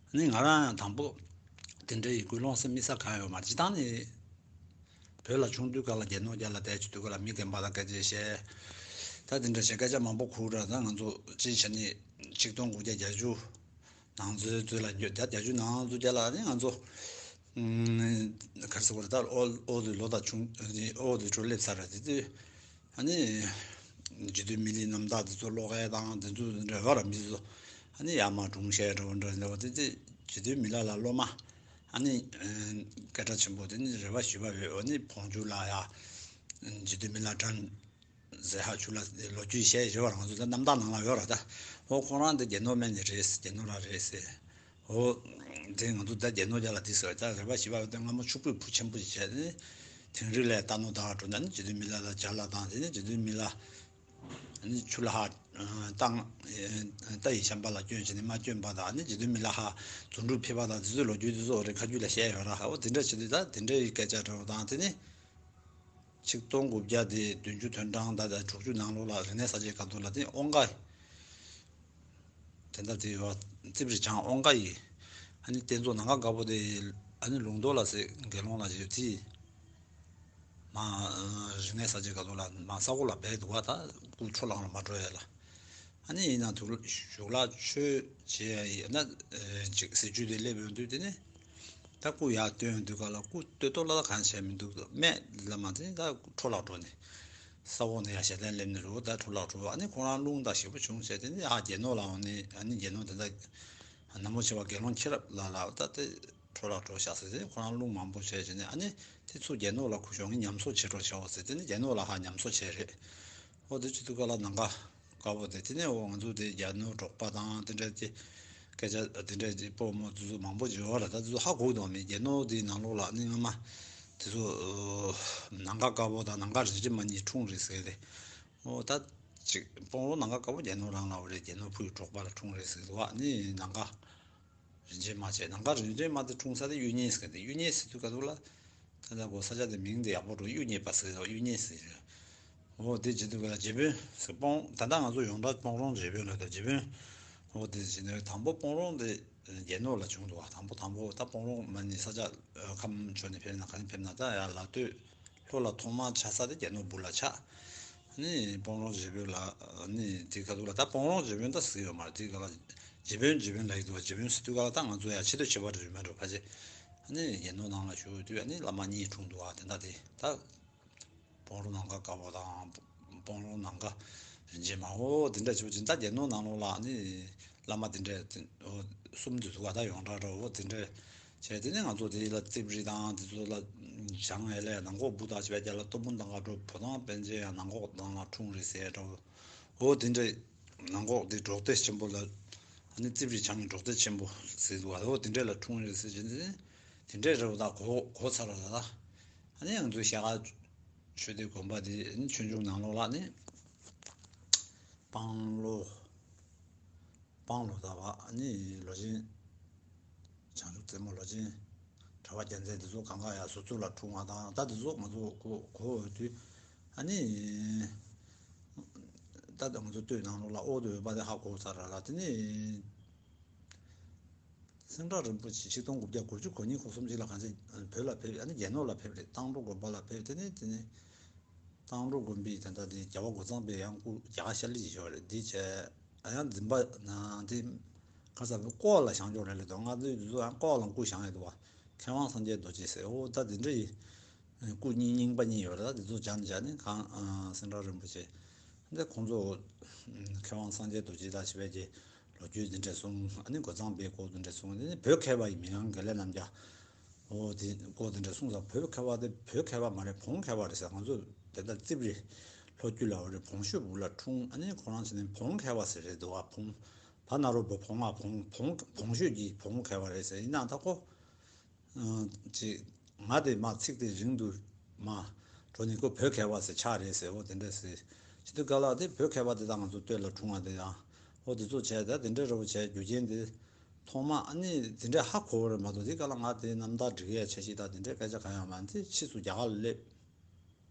ཨ་ནི་ང་རང་ཡང་དང་པོ་དེ་འདྲ་ཡི་ཀུན་སློང་ཟེར་མི་ས་གང་ཡོད་མ་རེད། སྤྱིར་བཏང་ནི་བོད་ལ་ཆུང་དུས་སྐབས་ལ་རྒྱ་ནོར་རྒྱ་ལ་བསྡད་ཀྱི་དུས་སྐབས་ལ་མི་རྒན་པ་དང་སྐད་ཆ་བཤད། ད་དེ་འདྲ་བྱས་སྐད་ཆ་མང་པོ་གོ་ར། ད་ང་ཚོ་སྤྱི་བྱས་ནི་ཆིག་སྟོང་དགུ་བརྒྱ་བརྒྱད་ཅུ་ནང་ཚུད་ཚུད་ལ་འགྱོད་ད་བརྒྱད་ཅུ་ནང་ཚུད་རྒྱ་ལ་ནི་ང་ཚོ་ག་རེ་ཟེར་དགོས་རེད། ད་ཨོ་ཨོ་དེ་ལོ་དང་ཆུང་ཨོ་དེ་གྲོ་སླེབས་ཚར་ར། དེ་དུས་ཨ་ནི་རྗེ་བཙུན་མི་ལའི་རྣམ་ཐར་དེ་ཚོ་ཀློག་ཡས་དང་དེ་ཚོ་འདྲ་བ་ར། མི་ཚོ་ཨ་ནི་ཡར་མར་སྒྲུང་བཤད་འདྲ་བོ་འདྲ་འདྲ་བ་དེ་དུས་རྗེ་བཙུན་མི་ལ་ལ་སློབ་མ་ཨ་ནི་སྐད་གྲགས་ཆེན་པོ་དེ་ནི་རེ་བ་ཞུ་བ་ཡོད། ཨ་ནི་བོང་ཆུ་ལ་ཡ་རྗེ་བཙུན་མི་ལ་དྲན་ཟེར་ཧ་ཆུ་ལ་ལོ་རྒྱུས་བཤད་བཞག་པ་རང་ཚོ་ད་རྣམ་ཐར་ནང་ལ་ཡོད་ར། ད་འོ་ཁོང་རང་དེ་རྒྱ་ནོར་སྨན་ནི་རེད། རྒྱ་ནོར་ར་རེད་ཟེར། འོ་དེ་ང་ཚོ་ད་རྒྱ་ནོར་རྒྱ་ལ་དེ་ཟེར་བ་ད་རེ་བ་ཞིག་པ་ད་སྔ་མོ་ཕྱུག་པོའི་བུ་ཆེན་པོ་ཞིག་བྱས་ནས་དིང་རི་ལ་རྟ་ནོར་དག་འགྲོ་ན་ནི་རྗེ་བཙུན་མི་ལ་ལ་ཇ་ལ་དང་དེ་ནི་རྗེ་བཙུན་མི་ལ་ནི་ཆུ་ལ་ཧ་བཏང་རྟ་ཡི་ཤམ་པ་ལ་བསྐྱོན་བྱས་ནས་མ་བསྐྱོན་པ་དང་ནི་རྗེ་བཙུན་མི་ལ་ཧ་རྫུ་འཕྲུལ་ཕེབས་པ་དང་དེ་ཚོའི་ལོ་རྒྱུས་དེ་ཚོ་རེ་ཁ་རྒྱུད་ལ་བཤད་ཡོད་ར། འོ་དེ་འདྲ་བྱེད་དུས་ད་དེ་འདྲའི་སྐད་ཆ་འདྲ་བོ་དང་དེ་ནི། ཆིག་སྟོང་དགུ་བརྒྱ་དེ་བདུན་ཅུ་དོན་གྲངས་ད་ལྟ་དྲུག་ཅུ་ནང་ལོགས་ལ་རིག་གནས་གསར་བརྗེའི་སྐབས་དུ་ལ་དེ་ཨོང་ཀ་དེ་འདྲ་དེ་ཡོད་རྩིབ་རི་བྱང་ཨོང་ཀ་ཡི་ཨ་ནི་རྟེན་གཙོ་ནམ་མཁའ་དཀར་པོ་དེ་ཨ་ནི་ལུང་རྟོགས་ལ་ཟེར་དགེ་སློང་ལ་ཞེས་དེ་མ་རིག་གནས་གསར་བརྗེའི་སྐབས་དུ་ལ་མ་ས་འོག་ལ་སྦས་འདུག་བ། ད་སྐུ་འཕྲོ་བརླག་ལ་མ་འགྲོ་ཡ་ལ། ཨ་ནི་ཡིན་ན་དུ་གཞུག་ལ་ཆོས་བྱེད་ཡ་ཡིན་ན་ཅིག་སྲིད་ཇུས་དེ་སླེབས་ཡོང་དུས་དེ་ནི་ད་སྐུ་ཡར་བཏོན་ཡོང་དུས་ག་ལ་སྐུ་བསྟོད་ཐོག་ལ་གང་བྱས་མི་འདུག་སྨད་ལ་མ་དེ་ད་འཕྲོ་བརླག་འགྲོ་ནས་ས་འོག་ནས་ཡར་ཞལ་ལན་སླེབས་ནས་རུ་ད་འཕྲོ་བརླག་འགྲོ། ཨ་ནི་ཁོ་རང་རླུང་དང་ཞེ་པོ་བྱུང་བྱས་དེ་ནི་ཨ་རྒྱལ་ནོར་ལ་འོང་ནས་ཨ་ནི་རྒྱལ་ནོར་དེ་ད་ནག་མོ་ཆེ་བ་དགེ་སློང་ཁྱེད་རབ་ལ་ལ་ད་དེ་འཕྲོ་བརླག་འགྲོ་བཞག་ཟེར་དེ་ཁོ་རང་རླུང་མང་པོ་བྱས་བྱས་ནས་ཨ་ནི་དེ་ཚུར་རྒྱལ་ནོར་ལ་ཁུ་ཞོག་ངས་ཉམས་གསོ་བྱེད་རོགས་བྱའོ་ཟེར་དེ་ནི་རྒྱལ་ནོར་ལ་ཧ་ཉམས་གསོ་བྱས་རེད། ཨོ་དེ་བྱེད་དུས་ག་ལ་ནམ་མཁའ་དཀར་པོ་དེ་དེ་ནས་འོ་ང་ཚོ་དེ་རྒྱ་ནོར་འབྲོག་པ་དང་དེ་འདྲ་དེ་སྐད་ཆ་དེ་འདྲ་དེ་སྤོ་མོ་དེ་ཚོ་མང་པོ་བརྗོད་བ་ལ་ད་དེ་ཚོ་ཧ་གོ་དོན་མེད། རྒྱ་ནོར་དེའི་ནང་ལོགས་ལ་ནི་སྔ་མ་དེ་ཚོ་ནམ་མཁའ་དཀར་པོ་དང་ནམ་མཁའ་རིན་ཆེན་མ་གཉིས་འཁྲུངས་རེད་ཟེར་ཏེ། ཨོ་ད་ཅིག་སྤོང་རོགས་ནམ་མཁའ་དཀར་པོ་རྒྱ་ནོར་རང་ལ་འོ་རེད། རྒྱ་ནོར་བུ་ཡི་འབྲོག་པ་ལ་འཁྲུངས་རེད་ཟེར་དུས་བ་ནི་ནམ་མཁའ་རིན་ཆེན་མ་བྱས། ནམ་མཁའ་རིན་ཆེན་མ་དེ་འཁྲུངས་ས་དེ་གཡུ་བརྙན་ཟེར་གི་འདུག་གཡུ་བརྙན་ཟེར་དུས་ག་དུས་ལ་ད་ལྟ་གོ་ས་ཆ་དེ་མིང་དེ་ཡག་པོ་འགྲོ། གཡུ་བརྙན་པ་ཟེར་གི་འདུག་གཡུ་བརྙན་ཟེར་གི་འདུག་འོ་དེ་བྱེད་དུས་ག་ལ་རྗེ་དཔོན་ཟེར་སྤོང་ད་ལྟ་ང་ཚོ་ཡོངས་གྲགས་སྤོང་རོང་རྗེ་དཔོན་ལ་ད་རྗེ་དཔོན། འོ་དེ་བྱེད་ནས་དང་པོ་སྤོང་རོང་དེ་རྒྱལ་ནོར་ལ་བྱུང་འདུག་བ། དང་པོ་དང་པོ་ད་སྤོང་རོང་མ་ནི་ས་ཆ་ཁམས་ཕྱོགས་ནས་ཕེབས་ན་ག་ནས་ཕེབས་ན་ད་ཡར་ལ་སྟོད། ལྷོ་ལ་ཐོག་མར་ཆགས་ས་དེ་རྒྱ་ནོར་བུ་ལ་ཆགས། ནི་སྤོང་རོང་རྗེ་དཔོན་ལ་ནི་དེ་ག་དུས་ལ་ད་སྤོང་རོང་རྗེ་དཔོན་ད་ཟེར་ཡོད་མ་རེད། དེ་ག་ལ་རྗེ་དཔོན་རྗེ་དཔོན་ལ་ཡི་དུ་བ་རྗེ་དཔོན་ཟེར་དུས་ག་ལ་ད་ང་ཚོ་ཡ་ཆེ་དུ་ཆེ་བ་རེད་མ་འགྲོ་ཕ་ཆེ། ནི་རྒྱ་ནོར་ནང་ལ་བཞུགས་དུས་ནི་བླ་མ་གཉིས་འཁྲུངས་འདུག་བ། དེ་འདྲ་དེ་ད་སྤོང་རོང་ནམ་མཁའ་དཀར་པོ་དང་སྤོང་རོང་ནམ་མཁའ་རིན་ཆེན་མ་འོ་དེ་འདྲ་བྱུང་ཅིང་ད་རྒྱ་ནོར་ནང་ལོགས་ལ་ནི། བླ་མ་དེ་འདྲས་དེ་ཨོ་གསུམ་དུ་འདུག་བ། ད་ཡོངས་གྲགས་འདྲ་བོ་དེ་འདྲས་བྱས་དེ་ནས་ང་ཚོ་དེ་ལ་རྩིབ་རི་དང་དེ་ཚོ་ལ་བྱང་ཨེ་ལས་ནང་ཁོག་བུ་དང་བྱས་པའི་རྒྱ་ལ་སྟོབས་པོ་དང་ག་འགྲོ་བོ་དང་པཎ་ཆེན་ཡང་ནང་ཁོག་དང་ལ་འཁྲུངས་རེད་ཟེར་འདྲ་བོ། ཨོ་དེ་འདྲས་ནང་ཁོག་དེ་འབྲོག་སྡེ་ཆེན་པོ་ལ་ཨ་ནི་རྩིབ་རི་བྱང་གི་འབྲོག་སྡེ་ཆེན་པོ་ཟེར་འདུག་བ། ཨོ་དེ་འདྲས་ལ་འཁྲུངས་རེད་ཟེར་བྱས་དེ་དེ་འདྲས་རེད་བ། ད་གོ་གོ་ཚར་བ་ད་ཨ་ནི་ང་ཚོའི་ཞྭ་སྒར་ཆོས་སྡེ་དགོན་པ་དེ་ཨ་ནི་ཆོས་འབྱུང་ནང་ལོགས་ལ་ཨ་ནི་སྤང་ལོ། སྤང་ལོ་ཟླ་བ་ནི་ལོ་ཆེན། བྱང་ཆུབ་རྩེ་མོ་ལོ་ཆེན། གྲྭ་པ་རྒྱལ་མཚན་འདི་ཚོ་གང་ག་ཡང་ཟུར་ཚུར་ལ་འཁྲུངས་པ་དང་ད་འདི་ཚོ་ང་ཚོ་གོ་གོ་འོས་དུས་ཨ་ནི་ད་ང་ཚོ་སྟོད་ནང་ལོགས་ལ་ཨོ་དོ་འོས་པ་དེ་ཧ་གོ་ཚར་ར་ལ། དེ་ནི་སེང་བྲག་རིན་པོ་ཆེ་ཆིག་སྟོང་དགུ་བརྒྱ་དགུ་བཅུ་གོ་གཉིས་གོ་གསུམ་ཅིག་ལ་གང་ཚེ་བོད་ལ་ཕེབས། ཨ་ནི་རྒྱ་ནོར་ལ་ཕེབས་རེད། སྟག་འབྲུག་དགོན་པ་ལ་ཕེབས། དེ་ནི་དེ་ནི། སྟག་འབྲུག་དགོན་པའི་དེ་འདྲ་དེ་རྒྱལ་བ་རྒོད་ཚང་པའི་ཡང་སྐུ་རྒྱ་གར་ཤར་ལི་ཅིག་ཡོད་རེད། འདི་བྱས་ཡང་འཛིན་པ་ན་དེ་ཁ་ས་བུ་ཀོ་ལ་བཞེངས་ཀྱོག་རེད་ལེ་དོ། ང་ཚོའི་དུས་ཚོད་ཡང་ཀོ་ལ་སྐུ་བཞེངས་ཡོད་འདུག་བ། མཁས་དབང་སངས་རྒྱས་རྡོ་རྗེ་ཟེར། འོ་ད་དེ་འདྲ་ཡི་སྐུ་གཉིས་རྙིང་པ་གཉིས་ཡོད་རེད། ད་དེ་ཚོ་སྦྱང་བྱས་ནས་གང་སེང་བྲག་རིན་པོ་ཆེ་འདི་ཁོང་ཚོ་མཁས་དབང་སངས་རྒྱས་རྡོ་རྗེ་དང་བྱས་པའི་གི་ལོ་རྒྱུས་འདི་འདྲ་གསུངས། ཨ་ནི་རྒོད་ཚང་པའི་སྐོར་འདི་འདྲ་གསུངས། ཨ་ནི་བོད་མཁས་པ་ཡི་མི་ངང་དགེ་ལེགས་རྣམ་རྒྱལ། འོ་དེ་སྐོར་དེ་འདྲ་གསུངས་ཙང་བོད་མཁས་པ་དེ་བོད་མཁས་པ་མ་རེད། བོང་མཁས་པ་རེད་ཟེར། ང་ཚོ་དེ་ལྟར་རྩིབ་རི་ལྷོ་རྒྱུད་ལ་འོ་རེད། བོང་ཤོད་སྦུག་ལ་འཁྲུངས། ཨ་ནི་ཁོ་རང་ཚོ་ནི་བོང་མཁས་པ་ཟེར་རེད་འདུག་བ། བོང་བ་ན་རོ་བོ་བོང་ང་བོང་བོང་བོང་ཤོད་ཀྱི་བོང་མཁས་པ་རེད་ཟེར། ཡིན་ནའང་ད་ཁོ་ཅིག་ང་དེ་མ་ཚིག་དེ་རིང་དུ་མ་འགྲོ་ནི་ཁོ་བོད་མཁས་པ་ཟེར་ཆགས་རེད་ཟེར། འོ་དེ་འདྲ་ཟེར། ཅི་དུས་ག་ལ་དེ་བོད་མཁས་པ་དེ་དག་ང་ཚོ་སྟོད་ལ་འཁྲུངས་པ་དེ་ཡང་འོ་དེ་ཚོ་བྱས། ད་དེ་འདྲ་རེ་བ་བྱས་རྒྱུ་རྐྱེན་དེ། ཐོག་མ་ཨ་ནི་དེ་འདྲའི་ཧ་གོ་བ་རེད་མ་གཏོགས། དེ་ག་ལ་ང་དེ་རྣམ་ཐར་འབྲི་གི་ཡ་འཆར་གཞི་དང་དེ་འདྲའི་སྐད་ཆ་གང་ཡང་མ་ཡིན། དེ་ཕྱིས་སུ་རྒྱ་གར་ལ་སླེབས།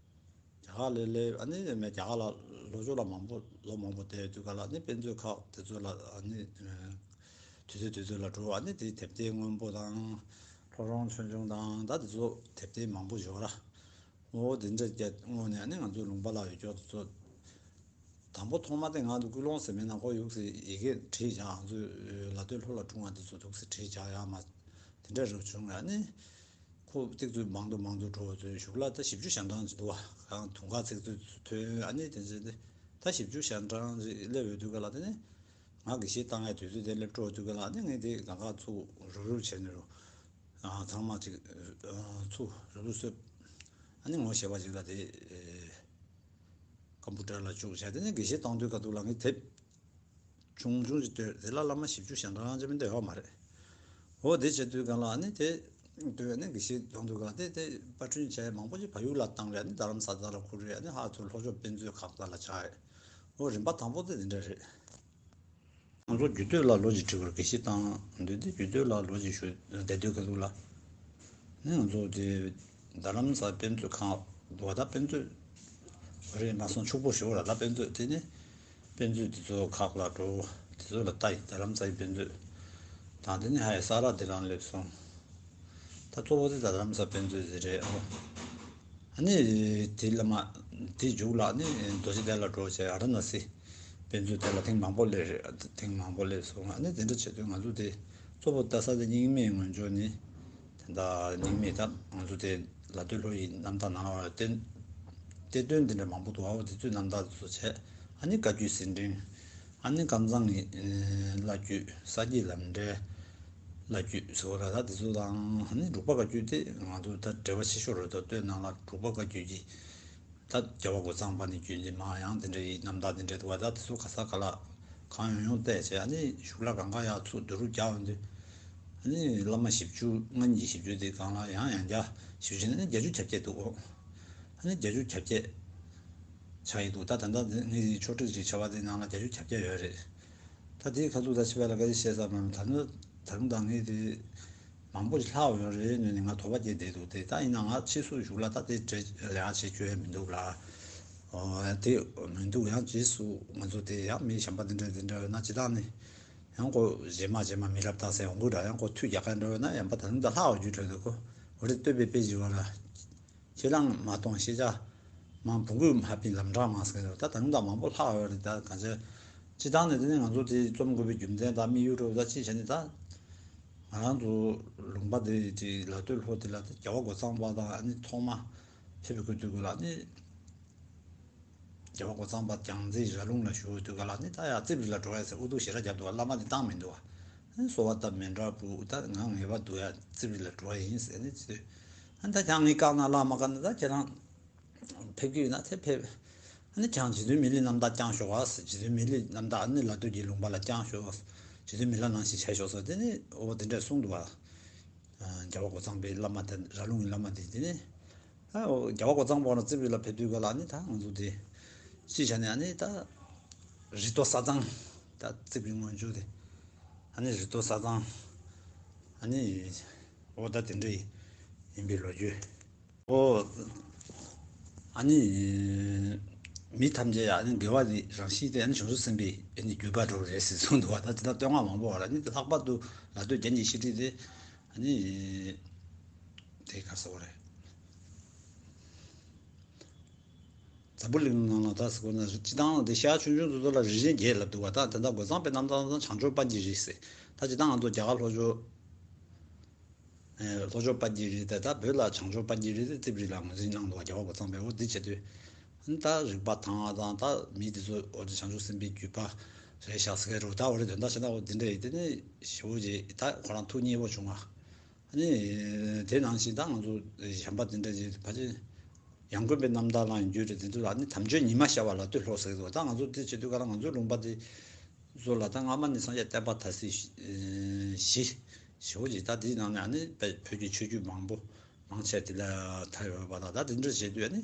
རྒྱ་གར་ལ་སླེབས། ཨ་ནི་མེད་རྒྱ་གར་ལ་ལོ་ཅོག་ལ་མང་པོ་ལོ་མང་པོ་བསྡད་དུས་ག་ལ་ནི་དཔེ་མཛོད་ཁག་དེ་ཚོ་ལ་ཨ་ནི་དུས་ཚོད་དུས་ཚོད་ལ་འགྲོ། ཨ་ནི་དེ་དེབ་ཐེར་སྔོན་པོ་དང་ལྷོ་རོང་ཆོས་འབྱུང་དང་ད་དེ་ཚོ་དེབ་ཐེར་མང་པོ་ཡོད་ར། འོ་དེ་འདྲ་རྒྱ་དངོས་ནས་ཨ་ནི་ང་ཚོའི་ལུང་པ་ལ་ཡོད་ཀྱོག་དེ་ཚོ། དང་པོ་ཐོག་མ་དེ་ང་ཚོ་ཀུན་སློང་ཟེར་མིན་ན་ཁོ་ཡོད་སའི་ཡི་གེ་བྲིས་བཞག་ང་ཚོས་ལ་སྟོད་ལྷོ་ལ་འཁྲུངས་པ་འདི་ཚོ་འདུག་སེ་བྲིས་བཞག་ཡག་མ་དེ་འདྲ་རུ་བྱུང་ཡ་ནི། ཁོ་ཏིག་ཙུ་མང་དུ་མང་དུ་འགྲོ་བ་ཚོའི་གཞུག་ལ་ད་བཞི་བཅུ་ཞེ་གྲངས་ཅིག་འདུག་བ། གང་དུང་དཀར་ཚིག་ཚོད་ཐོན། ཨ་ནི་དེ་ཚོ་དེ་ད་བཞི་བཅུ་ཞེ་གྲངས་ཅིག་སླེབས་ཡོད་དུས་ག་ལ་དེ་ནི་ང་དགེ་བཤེས་བཏང་ཡ་དུས་ཚོད་དེ་སླེབས་འགྲོ་དུས་ག་ལ་ནི་ངས་དེ་གང་ག་ཚུགས་རུབ་རུབ་བྱས་ནས་རུ་ཚང་མ་ཅིག་ཚུགས་རུབ་རུབ་གསོད། ཨ་ནི་ངོ་ཤེས་པ་ཅིག་ལ་དེ། ཀམ་པུ་ཊར་ལ་བཅུག་བྱས། དེ་ནས་དགེ་བཤེས་བཏང་དུས་ག་དུས་ལ་ངས་དེབ་ཆུང་ཆུང་ཞིག་བཏོན། དེ་ལ་བླ་མ་བཞི་བཅུ་ཞེ་གྲངས་ཅིག་མིན་འདྲ་ཡོད་མ་རེད། འོ་དེ་བྱེད་དུས་ག་ལ་ནི་དེ་བཏོན་ནས་དགེ་བཤེས་བཏང་དུས་ག་ལ་དེ་དེ་པར་སྐྲུན་བྱས་མང་པོ་ཞིག་བལ་ཡུལ་ལ་བཏང་རེད། ནི་རྡ་རམ་ས་ལ་ཁུར་རེད། ནི་ཧ་ཚོ་ལྷོ་ཕྱོགས་དཔེ་མཛོད་ཁག་ལ་ཆགས་རེད། འོ་རིམ་པ་དང་པོ་དེ་དེ་འདྲ་རེད། ང་ཚོ་རྒྱུད་སྟོད་ལ་ལོ་གཅིག་ཁྲིད་དགོས་རེད། དགེ་བཤེས་བཏང་འདོད་དེ་རྒྱུད་སྟོད་ལ་ལོ་གཅིག་བཞུགས་བསྡད་དུས་ག་དུས་ལ། ནི་ང་ཚོ་དེ་རྡ་རམ་ས་དཔེ་མཛོད་ཁང་ འདུག་བ། ད་དཔེ་མཛོད་རེད་མ་སོང་ཕྱུག་པོ་ཞོར་ལ་ད་དཔེ་མཛོད་དེ་ནི་དཔེ་མཛོད་དེ་ཚོ་ཁག་ལ་འགྲོ། དེ་ཚོ་ལ་ལྟ་ཡི། རྡ་རམ་ས་ཡི་དཔེ་མཛོད་དང་དེ་ནི་ཧ་ཡ་ས་ར་དེ་རང་སླེབས་སོང་། ད་གཙོ་བོ་དེ་ད་རྡ་རམ་ས་དཔེ་མཛོད་ཟེར་རེད། ཨོ། ཨ་ནི་དེ་ལ་མ་དེ་མཇུག་ལ་ནི་རྡོ་རྗེ་གདན་ལ་འགྲོ་བྱས། ཨ་ར་ན་སི་དཔེ་མཛོད་དེ་ལ་ཐེངས་མང་པོ་སླེབས་རེད། ཐེངས་མང་པོ་སླེབས་སོང་། ཨ་ནི་དེ་འདྲ་བྱེད་དུས་ང་ཚོ་དེ་གཙོ་བོ་ལྟ་ས་དེ་རྙིང་མའི་ངོས་ཕྱོགས་ནི། དེ་འདྲ་རྙིང་མའི་ད་ང་ཚོ་དེ་ལ་སྟོད་ལྷོ་ཡི་རྣམ་ཐར་ནང་ལ་བསྟན་གཏེར་སྟོན་དེ་འདྲ་མང་པོ་འདུག། ཨ་འོ་དེ་ཚོའི་རྣམ་ཐར་དེ་ཚོ་བྱས། ཨ་ནི་བཀའ་བརྒྱུད་ཟིན་བྲིས། ཨ་ནི་ཀམ་ཚང་གི་བླ་བརྒྱུད། ས་སྐྱའི་ལམ་འབྲས་བླ་བརྒྱུད་ཟེར་བ་ར་ད་དེ་ཚོ་དང་། ཨ་ནི་འབྲུག་པ་བཀའ་བརྒྱུད་དེ་ང་ཚོ་ད་འབྲེལ་བ་ཆེ་ཤོས་རེད། ད་སྟོད་ནང་ལ་འབྲུག་པ་བཀའ་བརྒྱུད་ཀྱི་ད་རྒྱལ་བ་རྒོད་ཚང་པ་ནས་བརྒྱུད་འཛིན་མ་ཡང་དེ་འདྲ་ཡི་རྣམ་ཐར་དེ་འདྲ་འདུག་བ། ད་དེ་ཚོ་ག་ས་ག་ལ་གང་ཡོང་ཡོང་བལྟས་བྱས། ཨ་ནི་གཞུག་ལ་གང་ག་ཡག་ཚུགས་བསྡུ་རུབ་རྒྱག་ཡོང་དུས། ཨ་ནི་བླ་མ་བཞི་བཅུ་ང་གཉིས་ཀྱི་བཞི་བཅུ་དེ་སྒང་ལ་ཡང་ཡང་བརྒྱ་བཞི་བཅུ་ནས་བརྒྱད་ཅུ་གྱ་བརྒྱད་འདུག། ཨ་ནི་བརྒྱད་ཅུ་གྱ་བརྒྱད་ཆགས་ཡི་འདུག། ད་ད་ལྟ་ངའི་ཆོས་ཁྲིད་ཅིག་བྱ་བ་དེ་ནང་ལ་བརྒྱད་ཅུ་གྱ་བརྒྱད་ཡོད་རེད། ད་དེའི་ཁ་ཐུག་ད་ཕྱི་པ་ལ་ག་རེ་བཤད་ས་མ་ད་ནི་ད་རུང་ད་ངས་དེ་མང་པོ་ཞིག་ལྷག་ཡོད་རེད་ནས་ནི་ང་དོགས་པ་སྐྱེས་བསྡད་འདུག། དེ་ད་ཡིན་ན་ང་ཕྱིས་སུ་གཞུག་ལ་ད་དེ་འདྲ་ལས་ཀ་བྱེད་རྒྱུ་ཡང་མི་འདུག་ལ། ཨོ་དེ་མི་འདུག། ཡང་རྗེས་སུ་ང་ཚོ་དེ་ཡང་མི་གཞན་པ་དེ་འདྲ་དེ་འདྲ་ཡོད་ན་ཅི་ད་ནི་ཡང་ཁོ་རྗེས་མ་རྗེས་མ་མི་རབས་བཏང་སའི་འོང་གི་ར། ཡང་ཁོ་མཐུད་རྒྱག་མཁན་འདྲ་ཡོད་ན་ཡང་པ་ད་ནི་ད་ལྷག་ཡོད་རྒྱུ་འདྲ་འདུག། ཁོ་འོ་རེ་བསྟོད་པའི་དཔེ་བཞི་བ་ར། ཁྱེད་རང་མ་གཏོང་ཤེས་བྱ་མང་། བོང་གུས་མ་ཕིགས་ལམ་འབྲས་མང་ཟེར་གི་རེད། ད་ད་རུང་ད་མང་པོ་ལྷག་ཡོད་རེད། ད་གང་ཅི་ཅི་ད་ནི་དེ་ནི་ང་ཚོ་དེ་རྩོམ་དགོས་པའི་རྒྱུ་མཚན་དང་དམིགས་ཡུལ་རོ། ད་ཅི་བྱས་ནི་ད་ང་རང་ཚོ་ལུང་པ་དེ་དེ་ལ་སྟོད་ལྷོ་དེ་ལ་ད་རྒྱལ་བ་རྒོད་ཚང་པ་དང་ཨ་ནི་ཐོག་མ་ཕེབས་པའི་སྐུ་དུས་སྐབས་ལ་ནི། རྒྱལ་བ་རྒོད་ཚང་པ་རྒྱལ་རྩེ་ར་ལུང་ལ་བཞུགས་དུས་སྐབས་ལ་ནི་ད་ཡ་རྩིབ་རི་ལ་འགྲོ་ཡ་ཟེར་ཨུ་ཐུག་ཞེ་དྲག་བརྒྱབ་འདུག་བ། བླ་མ་དེ་བཏང་མི་འདུག་བ། ཨ་ནི་གསོལ་བ་བཏབ་མི་འདྲ་བུ་ད་ང་ངེས་པར་དུ་ཡ་རྩིབ་རི་ལ་འགྲོ་ཡ་ཡིན་ཟེར་ནི་ཚོས། ཨ་ནི་ད་ཀྱང་ངས་བཀག་ན་བཀླགས་མ་བཀག་ན་ད་ཁྱེད་རང་ཕེབས་ཀྱི་ཡོད་ན་དེ་ཕེབས། ཨ་ནི་ཀྱང་རྗེ་བཙུན་མི་ལའི་རྣམ་ཐར་བསྐྱངས་ཞོག་ཨ་ཟེར། རྗེ་བཙུན་མི་ལའི་རྣམ་ཐར་ཨ་ནི་ལ་སྟོད་ཀྱི་ལུང་པ་ལ་བསྐྱངས་ཞོག། རྗེ་བཙུན་མི་ལ་ནང་བཞིན་བྱས་ཞོག་ཟེར། དེ་ནི་འོ་དེ་འདྲས་གསུངས་འདུག་བ། རྒྱལ་བ་རྒོད་ཚང་པའི་བླ་མ་དེ་ར་ལུང་གི་བླ་མ་དེ་དེ་ནི། ཨ་རྒྱལ་བ་རྒོད་ཚང་པ་ལ་རྩིབ་རི་ལ་ཕེབས་དུས་ག་ལ་ནི་ད་ང་ཚོ་དེ་ཅི་བྱ་ནི་ཨ་ནི་ད་རི་མཐོ་ས་གཙང་། ད་རྩིབ་རི་སྔོན་འཇུག་དེ་ཨ་ནི་རི་མཐོ་ས་གཙང་། ཨ་ནི་འོ་ད་དེ་འདྲ་ཡིན་པའི་ལོ་རྒྱུས། ཨོ། ཨ་ནི་མི་ཐམས་ཅད་ཡ་ཨ་ནི་དགེ་བ་རང་བཞིན་དེ་ཨ་ནི་བྱང་ཆུབ་སེམས་དཔའི་ཨ་ནི་བརྒྱུད་པ་འགྲོ་རེད་ཟེར་གསུངས་འདུག་བ། ད་དེ་ད་བསྟོད་བསྔགས་མང་པོ་བ་ར་ནི་ལྷག་པར་དུ་ལ་སྟོད་རྒྱན་གྱི་བཤད་ཁྲིད་དེ་ཨ་ནི་དེ་ག་རེ་ཟེར་དགོས་རེད། འཛམ་བུ་གླིང་ནང་ལ་ད་ཟེར་དགོས་ན་སྤྱི་བཏང་དེ་ཤར་ཆུང་ཆུང་དེ་ཚོ་ལ་རིགས་ཆེན་བརྒྱད་ལབ་འདུག་བ། ད་དེ་འདྲ་རྒོད་ཚང་པའི་རྣམ་ཐར་ནང་བྱང་ཆུབ་དཔལ་གྱི་རིགས་ཟེར། ད་སྤྱི་བཏང་ང་ཚོ་རྒྱ་གར་ལྷོ་ཕྱོགས། ལྷོ་ཕྱོགས་དཔལ་གྱི་རིགས་དེ་ད་བོད་ལ་བྱང་ཆུབ་དཔལ་གྱི་རིགས་དེ་རྩིབ་རི་ལ་ངོས་འཛིན་གནང་འདུག་བ། རྒྱལ་བ་རྒོད་ཚང་པས། འོ་འདི་བྱེད་དུས་ད་རིག་པ་དྭངས་པ་དང་ད་མི་དེ་ཚོ་འོ་དེ་བྱང་ཆུབ་སེམས་དཔའི་བརྒྱུད་པ་རེད་ཤག་ཟེར་གི་རེད། ད་འོ་རེད། དོན་དག་བྱས་ན་འོ་འདི་འདྲ་ཡིན། དེ་ནི་ཞེ་པོ་ཅིག་ད་ཁོ་རང་ཐུགས་མཉེས་པོ་བྱུང་བ། ཨ་ནི་དེ་ནང་བཞིན་ད་ང་ཚོ་གཞན་པ་དེ་འདྲ་ཅིག་ཕལ་ཆེར་ཡང་དགོན་པའི་རྣམ་ཐར་ལ་ཡིན་རྒྱུ་རེད། དེ་ཚོ་ལ་ནི་དམ་ཆོས་ཉི་མ་ཤར་བ་ལ་སྟོད་ལྷོ་ཟེར་གི་འདུག་ད་ང་ཚོ་དེ་བྱེད་དུས་ག་ལ་ང་ཚོའི་ལུང་པ་དེ་བཟོ་ལ་ད་སྔ་མ་ནས་སངས་རྒྱས་བསྟན་པ་དར་སྲིད་བཞི་ཞེ་པོ་ཅིག་ད་དེའི་ནང་ནས་ཨ་ནི་བོད་ཀྱི་ཆོས་བརྒྱུད་མང་པོ་མང་ཆེ་དེ་ལ་དར་ཡོད་པ་དང་། ད་དེ་འདྲ་བྱེད་དུས་ཨ་ནི་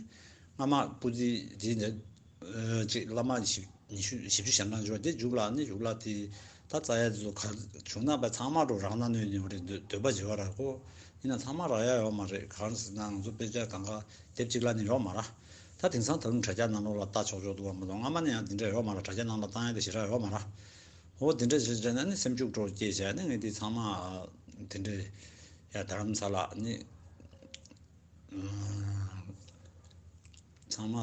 སྔ་མ་སྐུ་ཚེ་དེ་འདྲ་ཅིག་བླ་མ་ཞིག་ཉི་ཤུ་བཞི་བཅུ་ཞེ་གྲངས་འབྱོར་བ་དེ་མཇུག་ལ་ཨ་ནི་གཞུག་ལ་དེ་ད་རྩ་ཡ་དེ་ཚོ་ག་བྱུང་ན་བས་ཚང་མ་འགྲོ་རང་ན་གནོད་ནི་འོ་རེད། འདོད་པ་བྱེད་པ་ར་ཁོ་ཡིན་ན་ཚང་མ་རག་ཡ་ཡོད་མ་རེད། གང་ཟེར་ན་ང་ཚོ་དཔེ་ཆ་གང་ག་དེབ་གཅིག་ལ་ནི་ཡོད་མ་ར། ད་དེང་སང་ད་རུང་དྲ་རྒྱ་ནང་ལོགས་ལ་ལྟ་ཆོག་ཆོག་འདུག་བ་མ་གཏོགས་སྔ་མ་ནས་ཡང་དེ་འདྲ་ཡོད་མ་ར། དྲ་རྒྱ་ནང་ལ་བཏང་ཡ་དེ་ཞེ་དྲག་ཡོད་མ་ར། འོ་དེ་འདྲ་བྱས་བྱས་ན་ནི་སེམས་ཤུགས་སྤྲོ་སྐྱེས་བྱས་ནི་ངས་དེ་ཚང་མ་དེ་འདྲ་ཡ་རྡ་རམ་ས་ལ་ནི་ཚང་མ་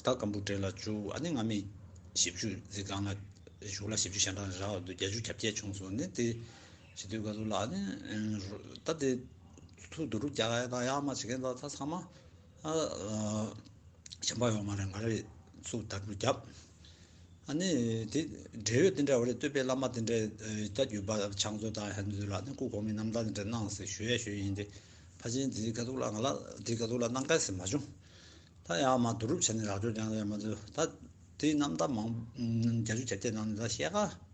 ད་ཀམ་པུ་ཊར་ལ་བཅུག་ཨ་ནི་སྔ་མའི་བཞི་བཅུ་ཟིག་སྒང་ལ་གཞུག་ལ་བཞི་བཅུ་ཞེ་གྲངས་རག་འདུག་བརྒྱད་ཅུ་གྱ་བརྒྱད་བྱུང་སོང་ནི་དེ་བྱེད་དུས་ག་ཚོད་ལ་ཨ་ནི་ད་དེ་ཐུགས་བསྡུ་རུབ་རྒྱག་ཡ་དང་ཡག་མ་བྱེད་མཁན་དང་ད་ཚང་མ་ཨ། གཞན་པ་ཡོད་མ་རེད། ང་རེ་ཚུགས་དར་རྒུ་བརྒྱབ། ཨ་ནི་དེ་འབྲེལ་ཡོད་དེ་འདྲ་བ་རེད། སྟོད་པའི་བླ་མ་དེ་འདྲ་ད་བརྒྱུད་པ་ཕྱག་མཛོད་དང་ཧན་ཚོ་ལ་ནི་སྐུ་གོང་མའི་རྣམ་ཐར་དེ་འདྲ་གནང་ཟེར་ཞུ་ཡ་ཞུ་ཡིན་ཏེ། ཕལ་ཆེར་འདིའི་ཁ་ཐུག་ལ་ང་ལ་འདིའི་ཁ་ཐུག་ལ་གནང་གལ་སྲིད་མ་བྱུང་། ད་ཡང་མ་བསྡུ་རུབ་བྱས་ནས་རག་སྐྱོར་རྒྱག་ཡ་མ་ཚོད་ད་དེའི་རྣམ་ཐར་མང་བརྒྱད་ཅུ་གྱ་བརྒྱད་ནང་ནས་ད་ཤེལ་དཀར།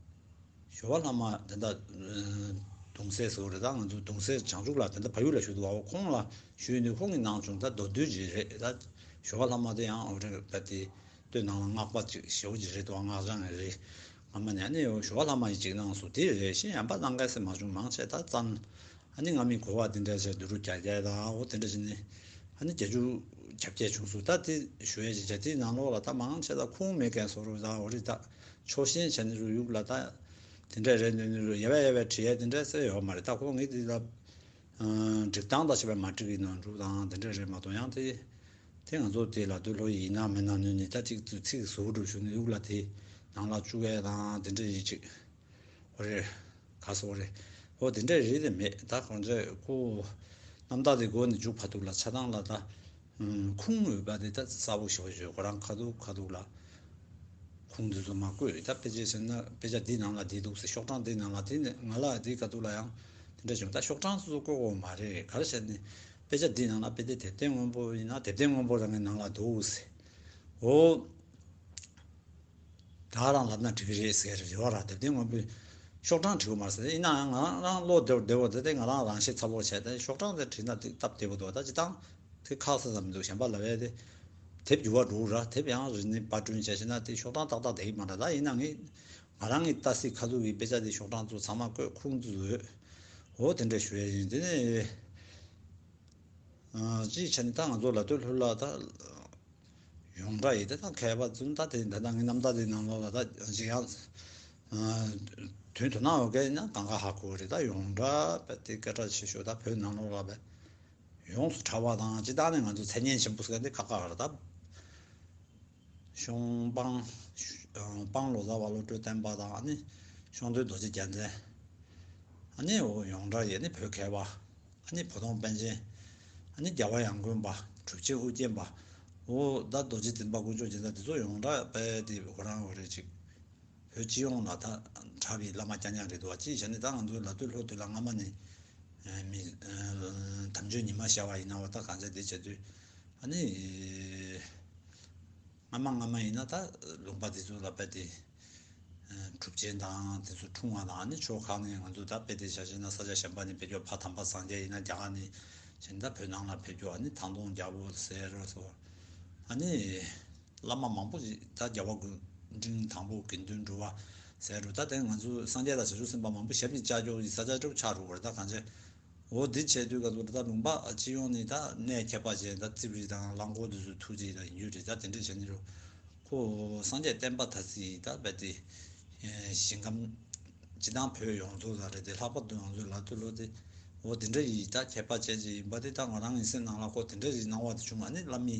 ཞོལ་པ་ལྷ་མ་དེ་འདྲ་གདུང་སྲས་ཟེར་བ་རེད། ད་ང་ཚོ་གདུང་སྲས་བྱང་ཆུབ་ལ་དེ་འདྲ་ཕ་ཡུལ་ལ་བཞུགས་འདུག་བ། ཁོང་ལ་ཞུས་ནས་ཁོང་གི་གནང་བྱུང་ད་མདོ་བསྡུས་ཅིག་རེད། ད་ཞོལ་པ་ལྷ་མ་དེ་ཡང་འོ་རེད་པ། དེ་སྟོད་ནང་ལ་སྔགས་པ་ཅིག་ཞེ་པོ་ཅིག་རེད་འདུག་སྔགས་བྱང་རེད། སྔ་མ་ནས་ཨ་ནི་ཞོལ་པ་ལྷ་མ་ཡིས་ཅིག་གནང་སོང་། དེ་རེད། གཞན་ཡང་པ་གནང་གལ་སྲིད་མ་བྱུང་། མང་ཆེ་ད་བཙན་ཨ་ནི་སྔ་མའི་གོ་བ་དེ་འདྲ་བྱས་བསྡུ་རུབ་རྒྱག་རྒྱག་ད་འོ་དེ་འདྲ་བྱས་ནས་ ཨ་ནི་བརྒྱད་ཅུ་གྱ་བརྒྱད་བྱུང་སོང་། ད་དེ་ཞུ་ཡས་ཅིག་བྱས། དེའི་ནང་ལོགས་ལ་ད་མང་ཆེ་ད་ཁུངས་མེད་མཁན་བཟོ་འདྲ་ད་འོ་རེད། ད་ཕྱོགས་ཞེན་བྱས་ནས་རུ་ཡུག་ལ་ད་དེ་འདྲ་རེད་འདུག་ནི་རུ་ཡ་བ་ཡ་བ་བྲིས་ཡས་དེ་འདྲ་ཟེར་ཡོད་མ་རེད། ད་ཁོ་ངས་དེ་ལ་སྒྲིག་སྟངས་དང་བྱས་པ་མ་འགྲིག་གི་ནང་འགྲོ་དང་དེ་འདྲ་རེད་མ་གཏོགས། ཡང་དེ་དེ་ང་ཚོ་དེ་ལ་དུ་ལོ་ཡིན་ན་མིན་ན་ནོས་ནི་ད་ཅིག་ཚིག་ཟུར་འགྲོ་བྱུང་ནི་ཡུག་ལ་དེ་ནང་ལ་བཅུག་ཡས་དང་དེ་འདྲ་ཡིན་ཅིག་འོ་རེད། ག་སོགས་རེད། འོ་དེ་འདྲ་རེད་དེ་མེད། ད་གང་ཚེ་ཁོ་རྣམ་ཐར་དེ་སྒོ་ནས་འཇུག་ཕ་ཐུག་ལ་ཆ་ཚང་ལ་ད་ཁུངས་ཡོད་པ་དེ་ད་གསལ་པོ་ཞེ་པོ་ཞིག་ཁོ་རང་ཁ་ཐུག་ཁ་ཐུག་ལ་ཁུངས་དེ་ཚོ་མ་བཀོད། ད་དཔེ་ཆ་ཟེར་ན་དཔེ་ཆ་འདི་ནང་ལ་འདི་འདུག་ཟེར། ཤོག་གྲངས་འདི་ནང་ལ་དེ་ནས་ང་ལ་འདི་ཁ་ཐུག་ལ་ཡང་དེ་འདྲ་བྱུང་། ད་ཤོག་གྲངས་སོ་སོ་བཀོད་དགོས་མ་རེད། ག་རེ་བྱས་ནས་དཔེ་ཆ་འདི་ནང་ལ་དཔེ་དེབ་དེབ་ཐེར་སྔོན་པོ་ཡིན་ན་དེབ་ཐེར་སྔོན་པོ་རང་གི་ནང་ལ་འདུག་ཟེར། འོ། ད་རང་ལབ་ན་འགྲིག་གི་རེད་ཟེར་རེ་བ་ར། དེབ་ཐེར་སྔོན་པོའི་ཤོག་གྲངས་འབྲི་གི་མ་རེད་ཟེར། ཡིན་ནའང་ང་རང་བློ་བདེ་བོ་བདེ་བོ་དེ་དེ་ང་རང་རང་ཤེས་ཚ་པོ་བྱས་ཏེ་ཤོག་གྲངས་དེ་བྲིས་ན་དེ་སྟབས་བདེ་པོ་འདུག་ད་སྤྱིར་བཏང་དེ་ཁག་ས་ཙམ་མི་འདུག་གཞན་པ་ལབ་ཡས་དེ་དེབ་འགྱུར་བ་འགྲོ་གི་ར། དེབ་ཡང་རིག་གནས་པར་སྐྲུན་བྱས་ཤེ་ན་དེ་ཤོག་གྲངས་ཏག་ཏག་བསྡད་ཀྱི་མ་རེད། ད་ཡིན་ན་ངས་ང་རང་གི་ལྟ་སྲིད་ཁ་ཐུག་གི་དཔེ་ཆ་དེ་ཤོག་གྲངས་ཚོ་ཚང་མ་བཀོད་ཁུངས་ཚོ་ཡོད། འོ་དེ་འདྲ་ཞུ་ཡས་ཡིན། དེ་ནས་ཅིའི་ཆ་ནས་ད་ང་ཚོ་ལ་སྟོད་ལྷོ་ལ་ད། ཡོངས་གྲགས་ཡིན་ད། ད་མཁས་པ་ཚོ་ད་དེ་ད་ལྟ་ངའི་རྣམ་ཐར་དེ་ནང་ལོགས་ལ་ད་ཅིག་ཡང་དོན་དུ་སྣང་ཡོད་མཁན་ཡིན་ན་གང་ག་ཧ་གོ་རེད། ད་ཡོངས་གྲགས་དཔེ་དེ་སྐད་གྲགས་ཆེ་ཤོས་ད་བོད་ནང་ལོགས་ལ་བས་ཡོངས་སུ་གྲགས་པ་དང་། སྤྱིར་བཏང་ནས་ང་ཚོ་མཚན་སྙན་ཆེན་པོ་ཟེར་མཁན་དེ་ཁག་ཁག་རེད་ད། ཤོང་སྤང་། སྤང་ལོ་ཙཱ་བ་བློ་གྲོས་བསྟན་པ་དང་། ཨ་ནི་ཤོང་སྟོན་རྡོ་རྗེ་རྒྱལ་མཚན། ཨ་ནི་འོ་ཡོངས་གྲགས་ཡིན། ཨ་ནི་བོད་མཁས་པ། ཨ་ནི་བོ་དོང་པཎ་ཆེན། ཨ་ནི་རྒྱལ་བ་ཡང་དགོན་པ། གྲུབ་ཆེན་ཨུ་རྒྱན་པ། འོ་ད་རྡོ་རྗེ་འཛིན་པ་དཀོན་མཆོག་སྦྱིན་བདག་དེ་ཚོ་ཡོངས་གྲགས་དཔེ་དེ་ཁོ་རང་འོ་རེད་ཅིག་བོད་སྤྱི་ཡོངས་ལ་ད་གྲགས་པའི་བླ་མ་རྐྱང་རྐྱང་རེད་འདུག་བ། ཅིའི་ཆ་ནས་ད་ང་ཚོའི་ལ་སྟོད་ལྷོ་སྟོད་ལ་སྔ་མ་ནས་མི་དམ་ཆོས་ཉི་མ་ཤར་བ་ཡིན་ན་བ། ད་གང་ཆ་དེ་བྱེད་དུས་ཨ་ནི། སྔ་མ་སྔ་མ་ཡིན་ན་ད་ལུང་པ་དེ་ཚོ་ལ་དཔེ་དེ་གྲུབ་ཆེན་དང་དེ་ཚོ་འཁྲུངས་པ་དང་། ཨ་ནི་ཕྱོགས་ཁག་ནས་ང་ཚོ་ད་དཔེ་དེ་བྱ་བྱེད་ན་ས་ཆ་གཞན་པ་ནས་ཕེབས་རྒྱུ། ཕ་དམ་པ་སངས་རྒྱས་ཡིན་ན་རྒྱ་གར་ནས་བྱས་ན་ད་བོད་ནང་ལ་ཕེབས་རྒྱུ། ཨ་ནི་ཐང་སྟོང་རྒྱལ་པོ་ཟེར་རོ་སོ། ཨ་ནི་བླ་མ་མང་པོ་ཞིག་ད་རྒྱལ་བ་དགོངས་འབྲིང་དང་པོ་དགེ་འདུན་གྲུབ་པ་ཟེར་རོ། ད་དེ་ང་ཚོ་སངས་རྒྱས་དང་བྱང་ཆུབ་སེམས་དཔའ་མང་པོ་ཞབས་ཀྱིས་བཅགས་རྒྱུ་ཡི་ས་ཆ་གྲུབ་ཆགས་རུ་བར་ད་གང་བྱས། འོ་འདི་བྱས་དུས་ག་ཚོད་ད་ལུང་པ་སྤྱི་ཡོངས་ནས་ད་གནས་ཁྱད་པར་ཅན་ད་རྩིབ་རི་དང་རླངས་འཁོར་འདི་ཚོ་ཐུགས་རྗེ་ད་ཡིན་རྒྱུ་རེད། ད་དེ་འདྲ་བྱས་ནས་རུ་ཁོ་སངས་རྒྱས་བསྟན་པ་དར་ཚིག་ད་རྦད་དེ་ཞིང་ཁམས་སྤྱི་བཏང་བོད་ཡོངས་རྫོགས་ལ་རེད་དེ། ལྷག་པར་དུ་ང་ཚོའི་ལ་སྟོད་ལྷོ་དེ་འོ་དེ་འདྲ་ཡི་ད་ཁྱད་པར་ཅན་ཅིག་ཡིན་པ་དེ་ད་ང་རང་ཡིན་སེམས་ནང་ལ་ཁོ་དེ་འདྲ་ཡི་སྣང་བ་དེ་བྱུང་། ཨ་ནི་བླ་མའི་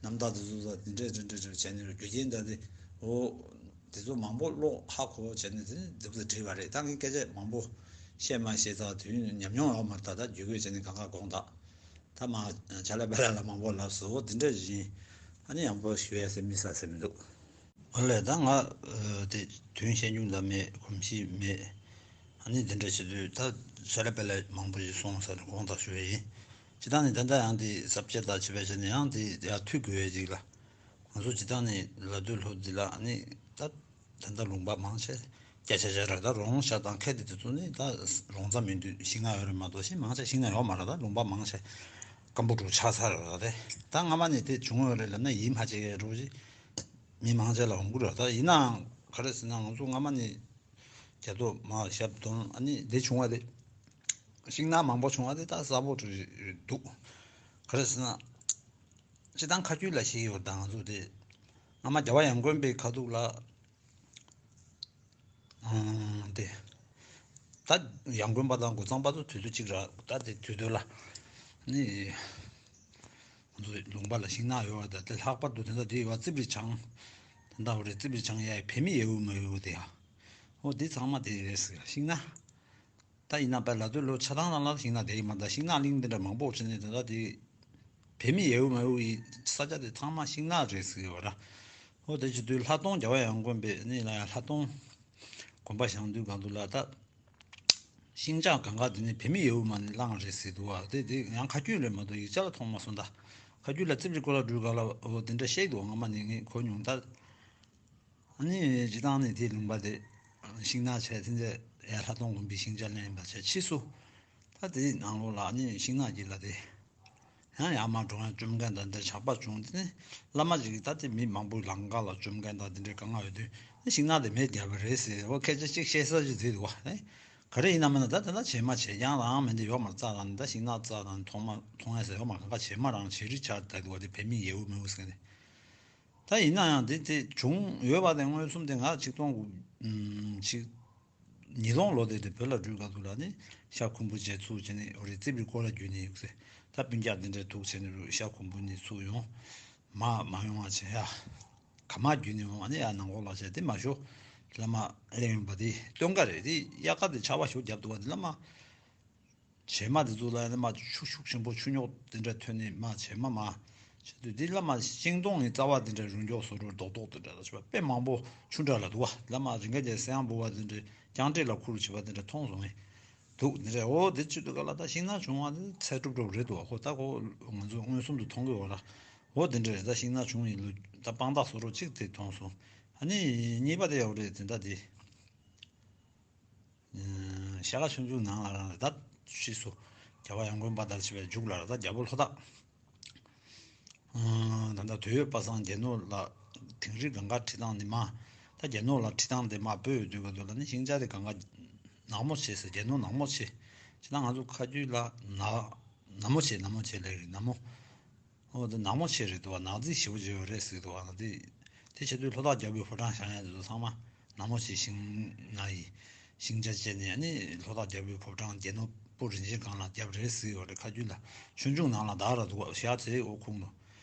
རྣམ་ཐར་དེ་ཚོ་ད་དེ་འདྲ་རེད་འདྲ་རེད་བྱས་ནས་རུ་རྒྱུ་རྐྱེན་ད་དེ་འོ། དེ་ཚོ་མང་པོ་ཀློག་ཧ་གོ་བྱས་ནས་དེ་ནི་འདུག་སེ་བྲིས་པ་རེད། ད་ངས་སྐད་ཆ་མང་པོ་བཤད་མ་ཤེས་ཙང་དུས་ཡུན་ཉམས་མྱོང་ཡོད་མ་རེད། ད་ད་རྒྱུས་དགོས་བྱས་ནས་གང་ག་དགོངས་དག་ད་མ་ཆ་ལ་པེ་ལ་ལ་མང་པོ་ལབ་སོང་། འོ་དེ་འདྲ་ཡིན། ཨ་ནི་ཡང་པོ་ཞུ་ཡ་ཟེར་མི་ས་ཟེར་མི་འདུག་འོ་ལས་ད་ང་དེ་དོན་བཤད་མྱོང་ད་མེད། གོམས་གཤིས་མེད། ཨ་ནི་དེ་འདྲ་བྱེད་དུས་ད་ཆ་ལ་པེ་ལ་མང་པོ་ཞིག་སོང་ཟེར་ནས་དགོངས་དག་ཞུ་ཡ་ཡིན། སྤྱིར་བཏང་ནས་ད་ལྟ་ཡང་དེ་ཟབ་ཆ་ད་བྱེད་པ་བྱས་ནས་ཡང་དེ་ཡར་མཐུད་དགོས་ཡ་ཅིག་ལ། ང་ཚོ་སྤྱིར་བཏང་ནས་ལ་སྟོད་ལྷོ་འདི་ལ་ཨ་ནི་ད་ད་ལྟ་ལུང་པ་མང་ཆེ་བརྒྱ་ཆ་བརྒྱ་རེད། ད་རོང་ཤ་དང་ཁ་དེ་དེ་ཚོ་ནི་ད་རོང་ཚ་མི་འདུག་ཤིང་ནགས་ཡོད་རེད་མ་གཏོགས་ཤིང་མང་ཆེ་ཤིང་ནགས་ཡོད་མ་རེད། ད་ལུང་པ་མང་ཆེ་སྐམ་པོ་འགྲོ་ཆགས་ཚར་རེད། ད་དེ་ད་སྔ་མ་ནས་དེ་བྱུང་ཡོད་རེད་ལབ་ན་ཡིད་མ་ཆེས་ཀྱི་འགྲོ་ཅི་མི་མང་ཆེ་ལ་འོང་གི་རེད། ད་ཡིན་ནའང་ག་རེ་ཟེར་ན་ང་ཚོ་སྔ་མ་ནས་རྒྱ་ཐོ་མ་ཞབས་དོན་ཨ་ནི་དེ་བྱུང་བ་དེ་ཤིང་ནགས་མང་པོ་བྱུང་བ་དེ་ད་གསལ་པོ་འདུག་ག་རེ་ཟེར་ན། སྤྱིར་བཏང་ཁ་རྒྱུན་ལ་ཤེས་ཡོད་ད་ང་ཚོ་དེ། སྔ་མ་རྒྱལ་བ་ཡང་དགོན་པའི་ཁ་ཐུག་ལ། ཨང་དེ། ད་ཡང་དགོན་པ་དང་གོ་ཚང་པ་ཚོ་དུས་ཚོད་གཅིག་ར་ད་དེ་དུས་ཚོད་ལ། ནི། ང་ཚོ་ལུང་པ་ལ་ཤིང་ནགས་ཡོད་བ་ད་དེ་ལྷག་པར་དུ་དེ་འདྲ་དེ་ཡོད་བ་རྩིབ་རི་བྱང་། དེ་འདྲ་བ་རེད། རྩིབ་རི་བྱང་ཡ་བོད་མི་ཡེའུ་མེའུ་དེ་ཡ། འོ་དེ་ཚང་མ་དེ་རེད་ཟེར་ཤིང་ནགས། ད་ཡིན་ན་པའི་ལ་དུས་ལོ་ཆ་ཚང་ལ་ལ་ཤིང་ནགས་དེ་ཡིན་མ་ད་ཤིང་ནགས་གླིང་དེ་འདྲ་མང་པོ་བྱས་ནས་དེ་འདྲ་དེ། བོད་མི་ཡེའུ་མེའུ་ཡི་ས་ཆ་དེ་ཚང་མ་ཤིང་ནགས་རེད་ཟེར་གྱི་ཡོད་ར། འོ་དེ་བྱེད་དུས་ལྷ་སྟོང་རྒྱལ་བ་ཡང་དགོན་པའི་ནི་ལ་ཡང་ལྷ་སྟོང་དགོན་པ་བཞེངས་དུས་གང་དུ་ལ་ད། ཤིང་ཆག་གང་ག་དེ་ནི་བོད་མི་ཡེའུ་མ་ནི་བླངས་རེད་ཟེར་འདུག་བ། དེ་དེ་ཡང་ཁ་རྒྱུན་རེད་མ་གཏོགས་ཡིག་ཆ་ལ་མཐོང་མ་སོང་ད། ཁ་རྒྱུན་ལ་རྩིབ་རི་ཀོ་ལ་འགྲུལ་ག་ལ་འོ་དེ་འདྲ་བཤད་འདུག་སྔ་མ་ནས་ངས་གོ་མྱོང་ད། ཨ་ནི་སྤྱིར་བཏང་ནས་དེའི་ལུང་པ་དེ་ཤིང་ནགས་བྱས་ཚེ་འདི་ཡར་ལྷ་སྟོང་དགོན་པའི་ཤིང་ཆ་ལེན་པ་བྱས་ཕྱིས་སུ། ད་དེའི་ནང་ལོགས་ལ་ཨ་ནི་ཤིང་ནགས་ཀྱི་ལ་དེ། ཡང་ཡར་མར་འགྲོ་ཡང་བཅོམ་མཁན་དང་འདྲ་ཇག་པ་བྱུང་དེ་ནི་བླ་མ་ཅིག་གིས་ད་དེ་མི་མང་པོའི་ལམ་ཁ་ལ་བཅོམ་མཁན་དང་དེ་འདྲའི་དཀའ་ངལ་ཡོད་དུས་ནི་ཤིང་ནགས་དེ་མེད་བརྒྱབ་པ་རེད་ཟེར་བ་སྐད་ཆ་གཅིག་བཤད་ས་ཅིག་བརྩིས་འདུག་བ། ག་རེ་ཡིན་ན་མིན་ན་ད་དེ་ལ་བྱེ་མ་བྱེ་རྐྱང་རང་མི་འདི་ཡོད་མ་རེད། རྩྭ་རང་ད་ཤིང་ནགས་རྩྭ་དང་ཐོག་མ་མཐོང་ཡ་ཟེར་ཡོད་མ་རེད། གང་ག་བྱེ་མ་རང་བྱེ་རི་ཆགས་བསྡད་འདུག་བ། དེ་བེད་མེད་ཡེའུ་མེའུ་ཟེར་ནས། ད་ཡིན་ན་ཡང་དེ་དེ་བྱུང་ཡོད་པ་དེ་མངོན་སུམ་དེ་ང་ཆིག་སྟོང་དགུ་ཨམ་ཆིག་ཉིས་སྟོང་ལོ་དེ་དེ་བོད་ལ་འགྲོ་སྐབས་དུས་ལ་ནི་ཤ་ཁུམ་བུ་བྱས་ཚུགས་བྱས་ནས་འོ་རེ་རྩིབ་རི་སྐོར་ལ་བརྒྱུད་ནས་ཡོད་ཟེར། ད་སྤུན་ཀྱག་དེ་འདྲས་འདུག་བྱས་ནས་ཤ་ཁུམ་བུ་ནས་ཚུགས་ཡོང་། མ་མ་ཡོང་བ་བྱས་ཡ། ག་མ་བརྒྱུད་ནས་འོང་བ་ནི་ཡ་ནང་ལོགས་ལ་བྱས་དེ་མ་ཤོ་ལ་མ་ལེན་ཡོང་པ་དེ་སྟོན་ཀ་རེད། དེ་དབྱར་ཁ་དེ་ཆར་པ་ཞོ་བརྒྱབ་འདུག་བ་དེ་ལ་མ། བྱེ་མ་དེ་ཚོ་ལ་ཡང་མ་ཤུགས་ཤུགས་ཆེན་པོ་ཆུ་རྙོག་དེ་འདྲ་ཐོན་ནས་མ་བྱེ་མ་མ་བྱེད་དུས་དེ་ལ་མ་ཤིང་སྡོང་གི་རྩ་བ་དེ་འདྲ་རུལ་མགྱོགས་བཟོ་འགྲོ་རྡོག་རྡོག་དེ་འདྲ་ལ་བྱེད་པ་དཔེ་མང་པོ་ཆུ་འདྲ་ལ་འདུག་བ། ལ་མ་རི་འགའ་རྒྱལ་སེ་ཡང་འབུ་བ་དེ་འདྲ་རྐྱང་འདྲེས་ལ་ཁུར་བྱེད་པ་དེ་འདྲ་མཐོང་སོང་ངས་འདུག་དེ་འདྲ། འོ་དེ་བྱེད་དུས་ག་ལ་ད་ཤིང་ནགས་བྱུང་བ་དེ་ཚད་གྲུབ་འགྲོ་རེད་འདུག་བ། ཁོ་ད་ཁོ་ང་ཚོ་མངོན་སུམ་དུ་མཐོང་གི་ཡོད་ར། འོ་དེ་འདྲ་རེད། ད་ཤིང་ནགས་བྱུང་ཡིན་ལུགས་ད་དཔང་རྟགས་བཟོ་འགྲོ་གཅིག་དེ་མཐོང་སོང་། ཨ་ནི་གཉིས་པ་དེ་ཡོད་རེད། དེ་འདྲ་དེ། ཤ་ཁ་ཆུང་ཆུང་ནང་ལ་རང་རེ་ད་ཕྱིས་སུ་རྒྱལ་བ་ཡང་དགོན་པ་དར་ཆེ་བའི་མཇུག་ལ་ར་ད་རྒྱལ་པོ་ལྷོ་བྲག་ད་ལྟ་དོལ་ཡོད་པ་སངས་རྒྱས་ནོར་ལ་དིང་རི་གངས་དཀར་ཁྲི་ཐང་འདི་མ་ད་རྒྱལ་ནོར་ལ་ཁྲི་ཐང་འདི་མ་སྤོས་ཡོད་དུས་ག་དུས་ལ་ནི་ཤིང་ཆ་རི་གངས་དཀར་ནག་མོ་ཆེ་ཟེར། རྒྱལ་ནོར་ནག་མོ་ཆེ་ཆེ་ན་ང་ཚོ་ཁ་རྒྱུད་ལ་ན་ནག་མོ་ཆེ་ནག་མོ་ཆེ་ལེགས་རི་ནག་མོ། འོ་དེ་ནག་མོ་ཆེ་རེད་འདུག་བ། ནག་རྫི་ཞེ་པོ་ཅིག་ཡོད་རེད་ཟེར་འདུག་བ། དེ་དེ་བྱེད་དུས་ལྷོ་བྲག་རྒྱལ་པོའི་ཕོ་བྲང་བཞེངས་ཡ་དེ་ཚོ་ཚང་མ་ནག་མོ་ཆེ་ཤིང་ནག་ཡི་ཤིང་ཆ་བཅད་ནས་ཨ་ནི་ལྷོ་བྲག་རྒྱལ་པོའི་ཕོ་བྲང་རྒྱལ་ནོར་སྤུ་རིན་ཆེན་སྒང་ལ་བརྒྱབ་རེད་ཟེར་ཡོད་རེད། ཁ་རྒྱུད་ལ་ཆོས་འབྱུང་ནང་ལ་དར་ར་འདུག་བ། ཞག་ཚེ་འོ་ཁུང་དུ་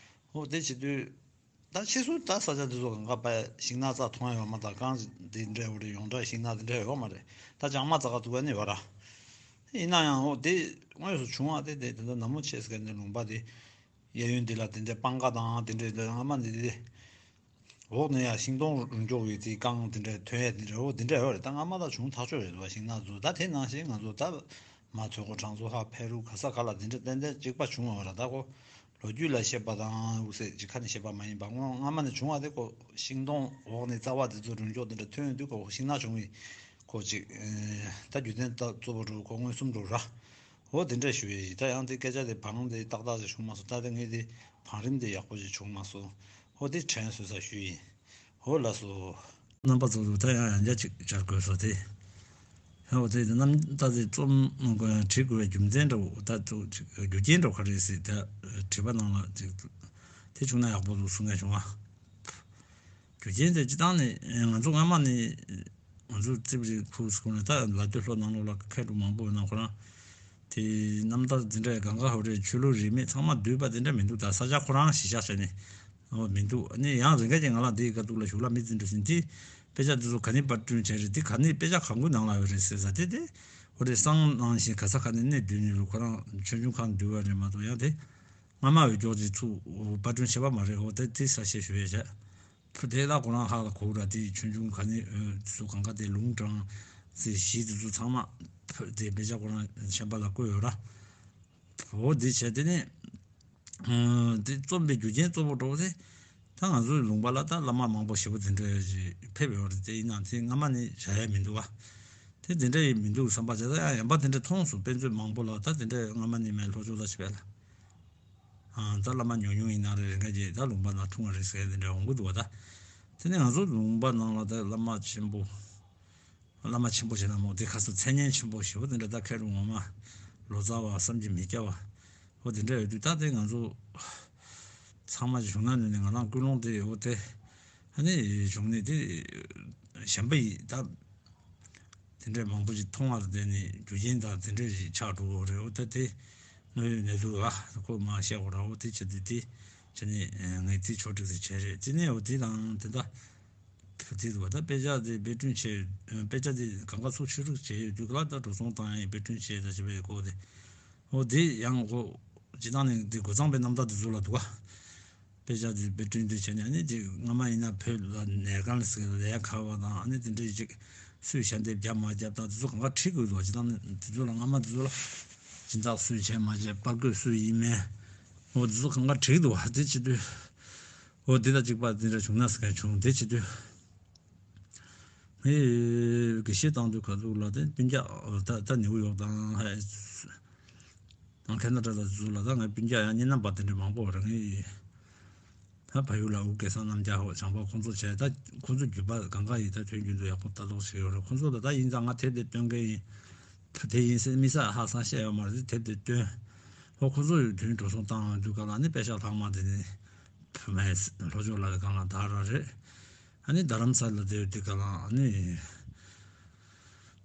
འོ་དེ་བྱེད་དུས་ད་ཕྱིས་སུ་ད་ས་ཆ་དེ་ཚོ་གང་ག་པའི་ཤིང་ནགས་རྩྭ་མཐོང་ཡ་ཡོད་མ་རེད། ད་གངས་དེ་འདྲ་འོ་རེད། ཡོངས་གྲགས་ཤིང་ནགས་དེ་འདྲ་ཡོད་མ་རེད། ད་ལྕང་མ་རྩྭ་ཁ་ཐུག་པ་ནི་ཡོད་ར། ཡིན་ན་ཡང་འོ་དེ་དངོས་སུ་བྱུང་བ་དེ་དེ་དེ་ཚོ་ནག་མོ་ཆེ་ཟེར་མཁན་དེ་ལུང་པ་དེ། གཡས་གཡོན་དེ་ལ་དེ་འདྲའི་སྤང་ཁ་དང་དེ་འདྲའི་ལ་སྔ་མ་ནས་དེ་འོག་ནས་ཡ་ཤིང་སྡོང་རུལ་མགྱོགས་ཡོད་དེ་རྐང་དེ་འདྲའི་ཐོན་ཡ་དེ་འདྲ་འོ་དེ་འདྲ་ཡོད་རེད། ད་སྔ་མ་ད་བྱུང་ཐག་ཆོད་རེད་འདུག་བ། ཤིང་ནགས་ཚོ་ད་དེ་ནང་བཞིན་ང་ཚོ་ད་མ་ཚོད་ཁོ་གྲང་ཚོ་ཧ་ཕེ་རུ་ག་ས་ག་ལ་དེ་འདྲ་ཏན་ཏན་གཅིག་པ་བྱུང་བ་རེད། ད་ཁོ་ལོ་རྒྱུས་ལ་བཤད་པ་དང་འུ་སེ་གཅིག་ཁ་ནས་བཤད་པ་མ་ཡིན་པ་སྔོན་སྔ་མ་ནས་བྱུང་བ་དེ་ཁོ་ཤིང་སྡོང་འོག་ནས་རྩ་བ་དེ་ཚོ་རུལ་མགྱོགས་དེ་འདྲ་ཐོན་ཡོང་དུས་ཁོ་ཤིང་ནགས་བྱུང་བའི་ཁོ་གཅིག་ད་རྒྱུ་མཚན་ད་གཙོ་བོ་རུ་ཁོ་མངོན་སུམ་རུ་ར། འོ་དེ་འདྲ་ཞུ་ཡས་ཡིན། ད་ཡང་དེ་སྐད་ཆ་དེ་བང་དེ་ཏག་ཏག་ཅིག་བྱུང་མ་སོང་། ད་དེ་ངས་དེ་བང་རིམ་དེ་ཡག་པོ་ཅིག་བྱུང་མ་སོང་། འོ་དེ་དྲན་གསོ་ས་ཞུ་ཡིན། འོ་ལགས་སོ། རྣམ་པ་ཚོ་ལ་ད་ཡང་ཡང་བསྐྱར་ཅིག་སྦྱར་དགོས་སོ་དེ། ཡང་འོ་དེ་རྣམ་ད་དེ་རྩོམ་དགོས་ཡང་བྲིས་དགོས་པའི་རྒྱུ་མཚན་འདྲ་བོ་ད་ཚོ་ཅིག་རྒྱུ་རྐྱེན་འདྲ་བོ་ག་རེ་ཟེར་ད་བྲིས་པ་ནང་ལ་ཅིག་དེ་བྱུང་ན་ཡག་པོ་འདུག་གསུང་མཁན་བྱུང་བ། རྒྱུ་རྐྱེན་དེ་སྤྱི་བཏང་ནས་ང་ཚོ་སྔ་མ་ནས་ང་ཚོ་རྩིབ་རིགས་ཁུལ་སྐོར་ནས་ད་ལ་སྟོད་ལྷོ་ནང་ལོགས་ལ་མཁས་གྲུབ་མང་པོ་ཡོད་ན་ཁོ་རང་དེ་རྣམ་ཐར་འདི་འདྲའི་གང་ག་ཧོ་རེ་ཆོས་ལུགས་རིས་མེད་ཚང་མ་འདུས་པ་དེ་འདྲ་མི་འདུག་ད་ས་ཆ་ཁོ་རང་གཞི་བཞག་བྱས་ནས་ཨོ་མི་འདུག་ཨ་ནི་ཡང་རིང་ག་ཅིག་ང་ལ་འདིའི་དཀའ་སྡུག་ལ་ཞུགས་ལ་མི་འཛིན་འགྲོ་ཟིན་དེ་དཔེ་ཆ་འདི་ཚོ་ག་ནས་པར་སྐྲུན་བྱས་རེད། འདི་ག་ནས་དཔེ་ཆ་གང་གི་ནང་ལ་ཡོད་རེད་ཟེར་ས་དེ་དེ་ཧོ་རེ་སང་ནང་བཞིན་ག་ས་ག་ནས་གནས་འདུས་ནས་རུ་ཁོ་རང་ཆོས་འབྱུང་ཁང་འདུས་པ་རེད་མ་གཏོགས་ཡང་དེ། སྔ་མ་འོས་སྦྱོར་གྱི་ཚུགས་པར་སྐྲུན་བྱས་པ་མ་རེད། འོ་དེ་དེ་གསལ་བཤད་ཞུ་ཡས་བྱས། ཕུ་དེ་ལ་ཁོ་རང་ཧ་ལ་གོ་ར་དེ་ཆུང་ཆུང་ག་ནི་འོས་སུ་གང་ག་དེ་ལུང་དྲངས་ཚེ་གཞི་དེ་ཚོ་ཚང་མ་ཕུ་དེ་དཔེ་ཆ་ཁོ་རང་ཤན་པ་ལ་བཀོད་ཡོད་ར། འོ་དེ་བྱས་དེ་ནས་དེ་རྩོམ་པའི་རྒྱུ་རྐྱེན་གཙོ་བོ་འགྲོ་དེ་ད་ང་ཚོའི་ལུང་པ་ལ་ད་བླ་མ་མང་པོ་ཞེ་པོ་དེ་འདྲ་ཞིག་ཕེབས་ཡོད་རེད། དེ་ཡིན་ནའང་དེ་སྔ་མ་ནས་བཞག་ཡ་མི་འདུག་བ། དེ་དེ་འདྲ་ཡི་མི་འདུག་བསམ་པ་བྱས་ད་ཡང་ཡན་པ་དེ་འདྲ་མཐོང་སོང་། དཔེ་མཛོད་མང་པོ་ལ་ད་དེ་འདྲ་སྔ་མ་ནས་མེད་ལྷོ་ཕྱོགས་ལ་ཆེ་བས་ལ། ཨ་ད་བླ་མ་ཉུང་ཉུང་ཡིན་ན་རེ་རེ་འགའ་ཅིག་ད་ལུང་པ་ན་འཁྲུངས་པ་རེད་ཟེར་དེ་འདྲ་འོང་གི་འདུག་བ། ད་དེ་ནས་ང་ཚོ་ལུང་པ་ནང་ལ་ད་བླ་མ་ཆེན་པོ་བླ་མ་ཆེན་པོ་ཞེ་ན་མོ་དེ་ཁ་སང་མཚན་སྙན་ཆེན་པོ་ཞེ་པོ་དེ་འདྲ་ད་མཁས་གྲུབ་ངོ་མ་ལོ་ཙཱ་བ་བསམ་གྱིས་མི་ཁྱབ་པ་འོ་དེ་འདྲ་ཡོད་དུས་ད་དེ་ང་ཚོ་ཚང་མ་བྱུང་ན་ནི་ང་རང་ཀུན་སློང་དེ་འོ་དེ་ཨ་ནི་བྱུང་ནས་དེ་གཞན་པ་ཡིས་ད། དེ་འདྲའི་མང་པོ་ཞིག་མཐོང་བར་བརྟེན་ནས་རྒྱུ་རྐྱེན་དང་དེ་འདྲ་ཞིག་ཆགས་འགྲོ་གི་རེད། འོ་ད་དེ་དངོས་ཡོད་གནས་ཚུལ་ལ་ཁོ་མ་བཤད་གོ་ར། འོ་དེ་བྱེད་དུས་དེ་བྱས་ནས་ངས་དེ་ཕྱོགས་སྒྲིག་ཟེར་བྱས་རེད། དེ་ནས་འོ་དེ་དང་དེ་འདྲ་དེ་འདུག་བ། ད་དཔེ་ཆ་དེ་དཔེ་སྐྲུན་བྱས་དཔེ་ཆ་དེ་གང་ག་ཚུགས་ཆོས་སྒྲིག་བྱས་ཡོད་དུས་ལ་ད་འགྲོ་སོང་བཏང་ཡིན་དཔེ་སྐྲུན་བྱས་ད་བྱས་པའི་སྐོར་དེ་འོ་དེ་ཡང་ཁོ་སྤྱི་བཏང་ནས་དེ་དགུ་གཙང་པའི་རྣམ་ཐར་དེ་ཚོ་ལ་འདུག་བ། དཔེ་ཆ་དེ་དཔེ་སྐྲུན་དུ་བྱས་ནས་ཨ་ནི་ཅིག་སྔ་མ་ཡིན་ན་བོད་ལ་ནས་གང་ཟེར་ལས་ཁ་བ་དང་ཨ་ནི་དེ་འདྲའི་ཅིག་སུས་ཞལ་འདེབས་བརྒྱབ་མ་བརྒྱབ་དང་དེ་ཚོ་གང་ག་བྲིས་དགོས་འདུག་བ། ཅི་ལྟར་ནི་དེ་ཚོ་ལ་སྔ་མ་དེ་ཚོ་ལ་སྦྱིན་བདག་སུས་བྱས་མ་བྱས་པར་བརྐོས་སུས་ཡིན་མིན་འོ་དེ་ཚོ་གང་ག་བྲིས་འདུག་བ། དེ་བྱེད་དུས་འོ་དེ་དང་གཅིག་པ་དེ་འདྲ་བྱུང་ན་ཟེར་མཁན་བྱུང་དེ་བྱེད་དུས། ངས་དགེ་བཤེས་བཏང་དུས་ག་ཟུག་ལ་དེ་སྤུན་ཀྱག་ད་ད་ནིའུ་ཡོག་དང་ཧ་དང་ཁེ་ན་ཌ་ལ་ཟུག་ལ་ད་ངའི་སྤུན་ཀྱག་ཡང་གཉིས་རྣམ་པ་དེ་འདྲ་མང་པོ་རེད། ངས་ད་ཕ་ཡུལ་ལ་འུ་སྐལ་བཟང་རྣམ་རྒྱལ་ཧོ་བྱང་པ་ཁོང་ཚོ་བྱས་ད་ཁོང་ཚོ་རྒྱུད་པ་གང་ག་ཡིན་ད་དོན་རྒྱུན་དུ་ཡག་པོ་ལྟ་རྟོག་བྱེད་ཡོད་རེད། ཁོང་ཚོ་ལ་ད་ཡིན་ཙང་ང་དེབ་དེ་སྟོན་མཁན་ཡིན། དེ་ཡིན་ཟེར་དམིགས་བསལ་ཧ་སང་བཤད་ཡོད་མ་རེད། དེབ་དེ་བཏོན། ཨོ་ཁོ་ཚོ་ཡོད་དུས་འགྲོ་སོང་བཏང་ཡོང་དུས་ག་ལ་ནི་པད་ཤག་ལྷག་མ་དེ་ནི་བུ་མའི་ལྷོ་ཕྱོགས་ལ་གང་ལ་དར་ར་རེད། ཨ་ནི་རྡ་རམ་ས་ལ་དེ་ཡོད་དུས་ག་ལ་ཨ་ནི་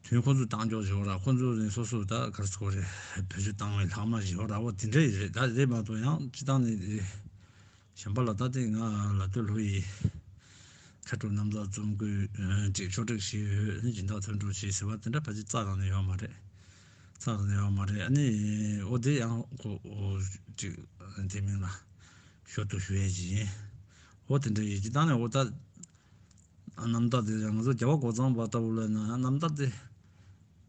དུས་ཁོ་ཚོ་བཏང་འཇོག་བྱེད་འོ་ར། ཁོ་ཚོ་ནི་སོ་སོ་ད་གར་སྐོར་རེད། བེད་སྤྱོད་བཏང་བའི་ལྷག་མ་བྱེད་འོ་ར། འོ་དེ་འདྲ་ཡི་རེད། ད་རེད་མ་གཏོགས་ཡང་སྤྱི་བཏང་ནི་རེད། གཞན་པ་ལ་ད་ཐེངས་ང་ལ་སྟོད་ལྷོ་ཡི་མཁས་གྲུབ་རྣམ་ཐར་རྩོམ་སྐུལ་ཅིག་ཕྱོགས་སྒྲིག་ཞུས་ཡོད། ནི་སྦྱིན་བདག་ཐོན་འགྲོ་བྱས་ཟེར་བ་དེ་འདྲ་ཕལ་ཆེར་རྩ་རང་ནས་ཡོད་མ་རེད། རྩ་རང་ནས་ཡོད་མ་རེད། ཨ་ནི་ཨོ་དེ་ཡང་ཁོ་ཨོ་ཅིག་དེ་མིན་ལ་ཞོར་དུ་ཞུ་ཡས་ཅིག་ཡིན། ཨོ་དེ་འདྲ་ཡིན་གྱི་ད་ནས་ཨོ་ད་རྣམ་ཐར་དེ་ང་ཚོ་རྒྱལ་བ་རྒོད་ཚང་པ་ལྟ་བུ་ལ་ན་རྣམ་ཐར་དེ།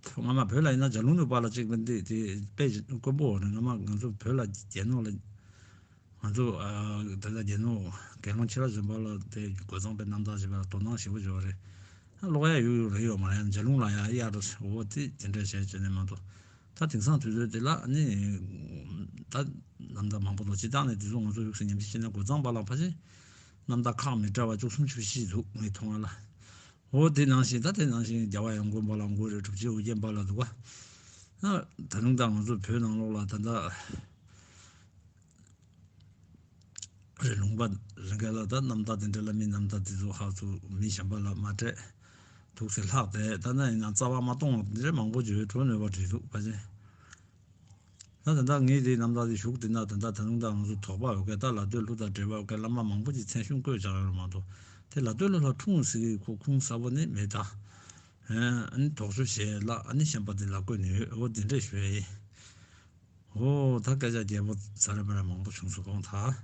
སྔ་མ་བོད་ལ་ཡིན་ན་ལྗགས་ལུང་ནས་པཱ་ལགས་གཅིག་པ་འདི་དེ་དཔེ་དཀོན་པོ་རེད། སྔ་མ་ང་ཚོ་བོད་ལ་རྒྱལ་ནོ་ལ། ང་ཚོ་ཨ་དེ་ལ་རྒྱལ་ནོ་རྒྱལ་དབང་ཕྱི་རབས་གཞོན་པ་ལ་དེ་རྒོད་ཚང་པའི་རྣམ་ཐར་ཞེས་པ་ལ་དོ་སྣང་ཞེ་པོ་བྱོས་པ་རེད། ཨ་ཀློག་ཡ་ཡོད་ཡོད་རེད་ཡོད་མ་རེད། ལྗགས་ལུང་ལ་ཡ་གཡར་འོ་དེ་དེ་འདྲ་བྱས་བྱས་ནས་མ་གཏོགས། ད་དེང་སང་དུས་ཚོད་དེ་ལ་ནི་ད་རྣམ་ཐར་མང་པོ་འདུག་སྤྱིར་བཏང་ནས་དེ་ཚོ་ང་ཚོ་ཡོད་སེ་ཉམས་ཞིབ་བྱས་ན་རྒོད་ཚང་པཱ་ལགས་ཕལ་ཆེར་རྣམ་ཐར་ཁག་མི་འདྲ་བ་བཅུ་གསུམ་བཅུ་བཞི་འདུག་ངས་མཐོང་བ་ལ། འོ་དེ་ནང་བཞིན་ད་དེ་ནང་བཞིན་རྒྱལ་བ་ཡོངས་མགོན་པཱ་ལགས་མགོ་རེད། གྲུབ་རྗེ་ཨོ་རྒྱན་པཱ་ལགས་འདུག་ག་ད་རུང་ད་ང་ཚོ་བོད་ནང་ལོགས་ལ་ད་ལྟ་རེད། ལུང་པ་རེ་འགའ་ལ་ད་རྣམ་ཐར་དེ་འདྲ་བླ་མའི་རྣམ་ཐར་དེ་ཚོ་ཧ་ཚོ་མི་གཞན་པ་ལ་མ་སྤྲད་འདུག་སེ་ལྷག་དེ་ད་ན་ཡིན་ན་རྩ་བ་མ་གཏོང་བ་དེ་འདྲ་མང་པོ་བརྗོད་འགྲོ་ནུས་པ་བྲིས་འདུག་ཕལ་ཆེར། ད་ད་ལྟ་ངས་དེའི་རྣམ་ཐར་དེ་ཞུགས་དེ་ན་ད་ལྟ་ད་རུང་ད་ང་ཚོ་དོགས་པ་ཡོད་མཁན་ད་ལ་སྟོད་ལྷོ་དང་འབྲེལ་བ་ཡོད་མཁན་བླ་མ་མང་པོ་ཅིག་མཚན་གཞུང་བཀོད་བཞག་ཡོད་རེད་མ་གཏོགས་དེ་ལ་སྟོད་ལྷོ་ལ་འཁྲུངས་ཟེར་གི་ཁོ་ཁུངས་གསལ་པོ་ནི་མེད་ད། ཨ་ནི་དོགས་གཅོད་བྱས་ལ་ཨ་ནི་གཞན་པ་དེ་ལ་བཀོད་ནས་ཡོད། འོ་དེ་འདྲས་ཞུ་ཡ་ཡིན། འོ་ད་སྐད་ཆ་རྒྱས་པོ་ཟ་རེ་པ་རེ་མང་པོ་བྱུང་སོང་གོང་ད།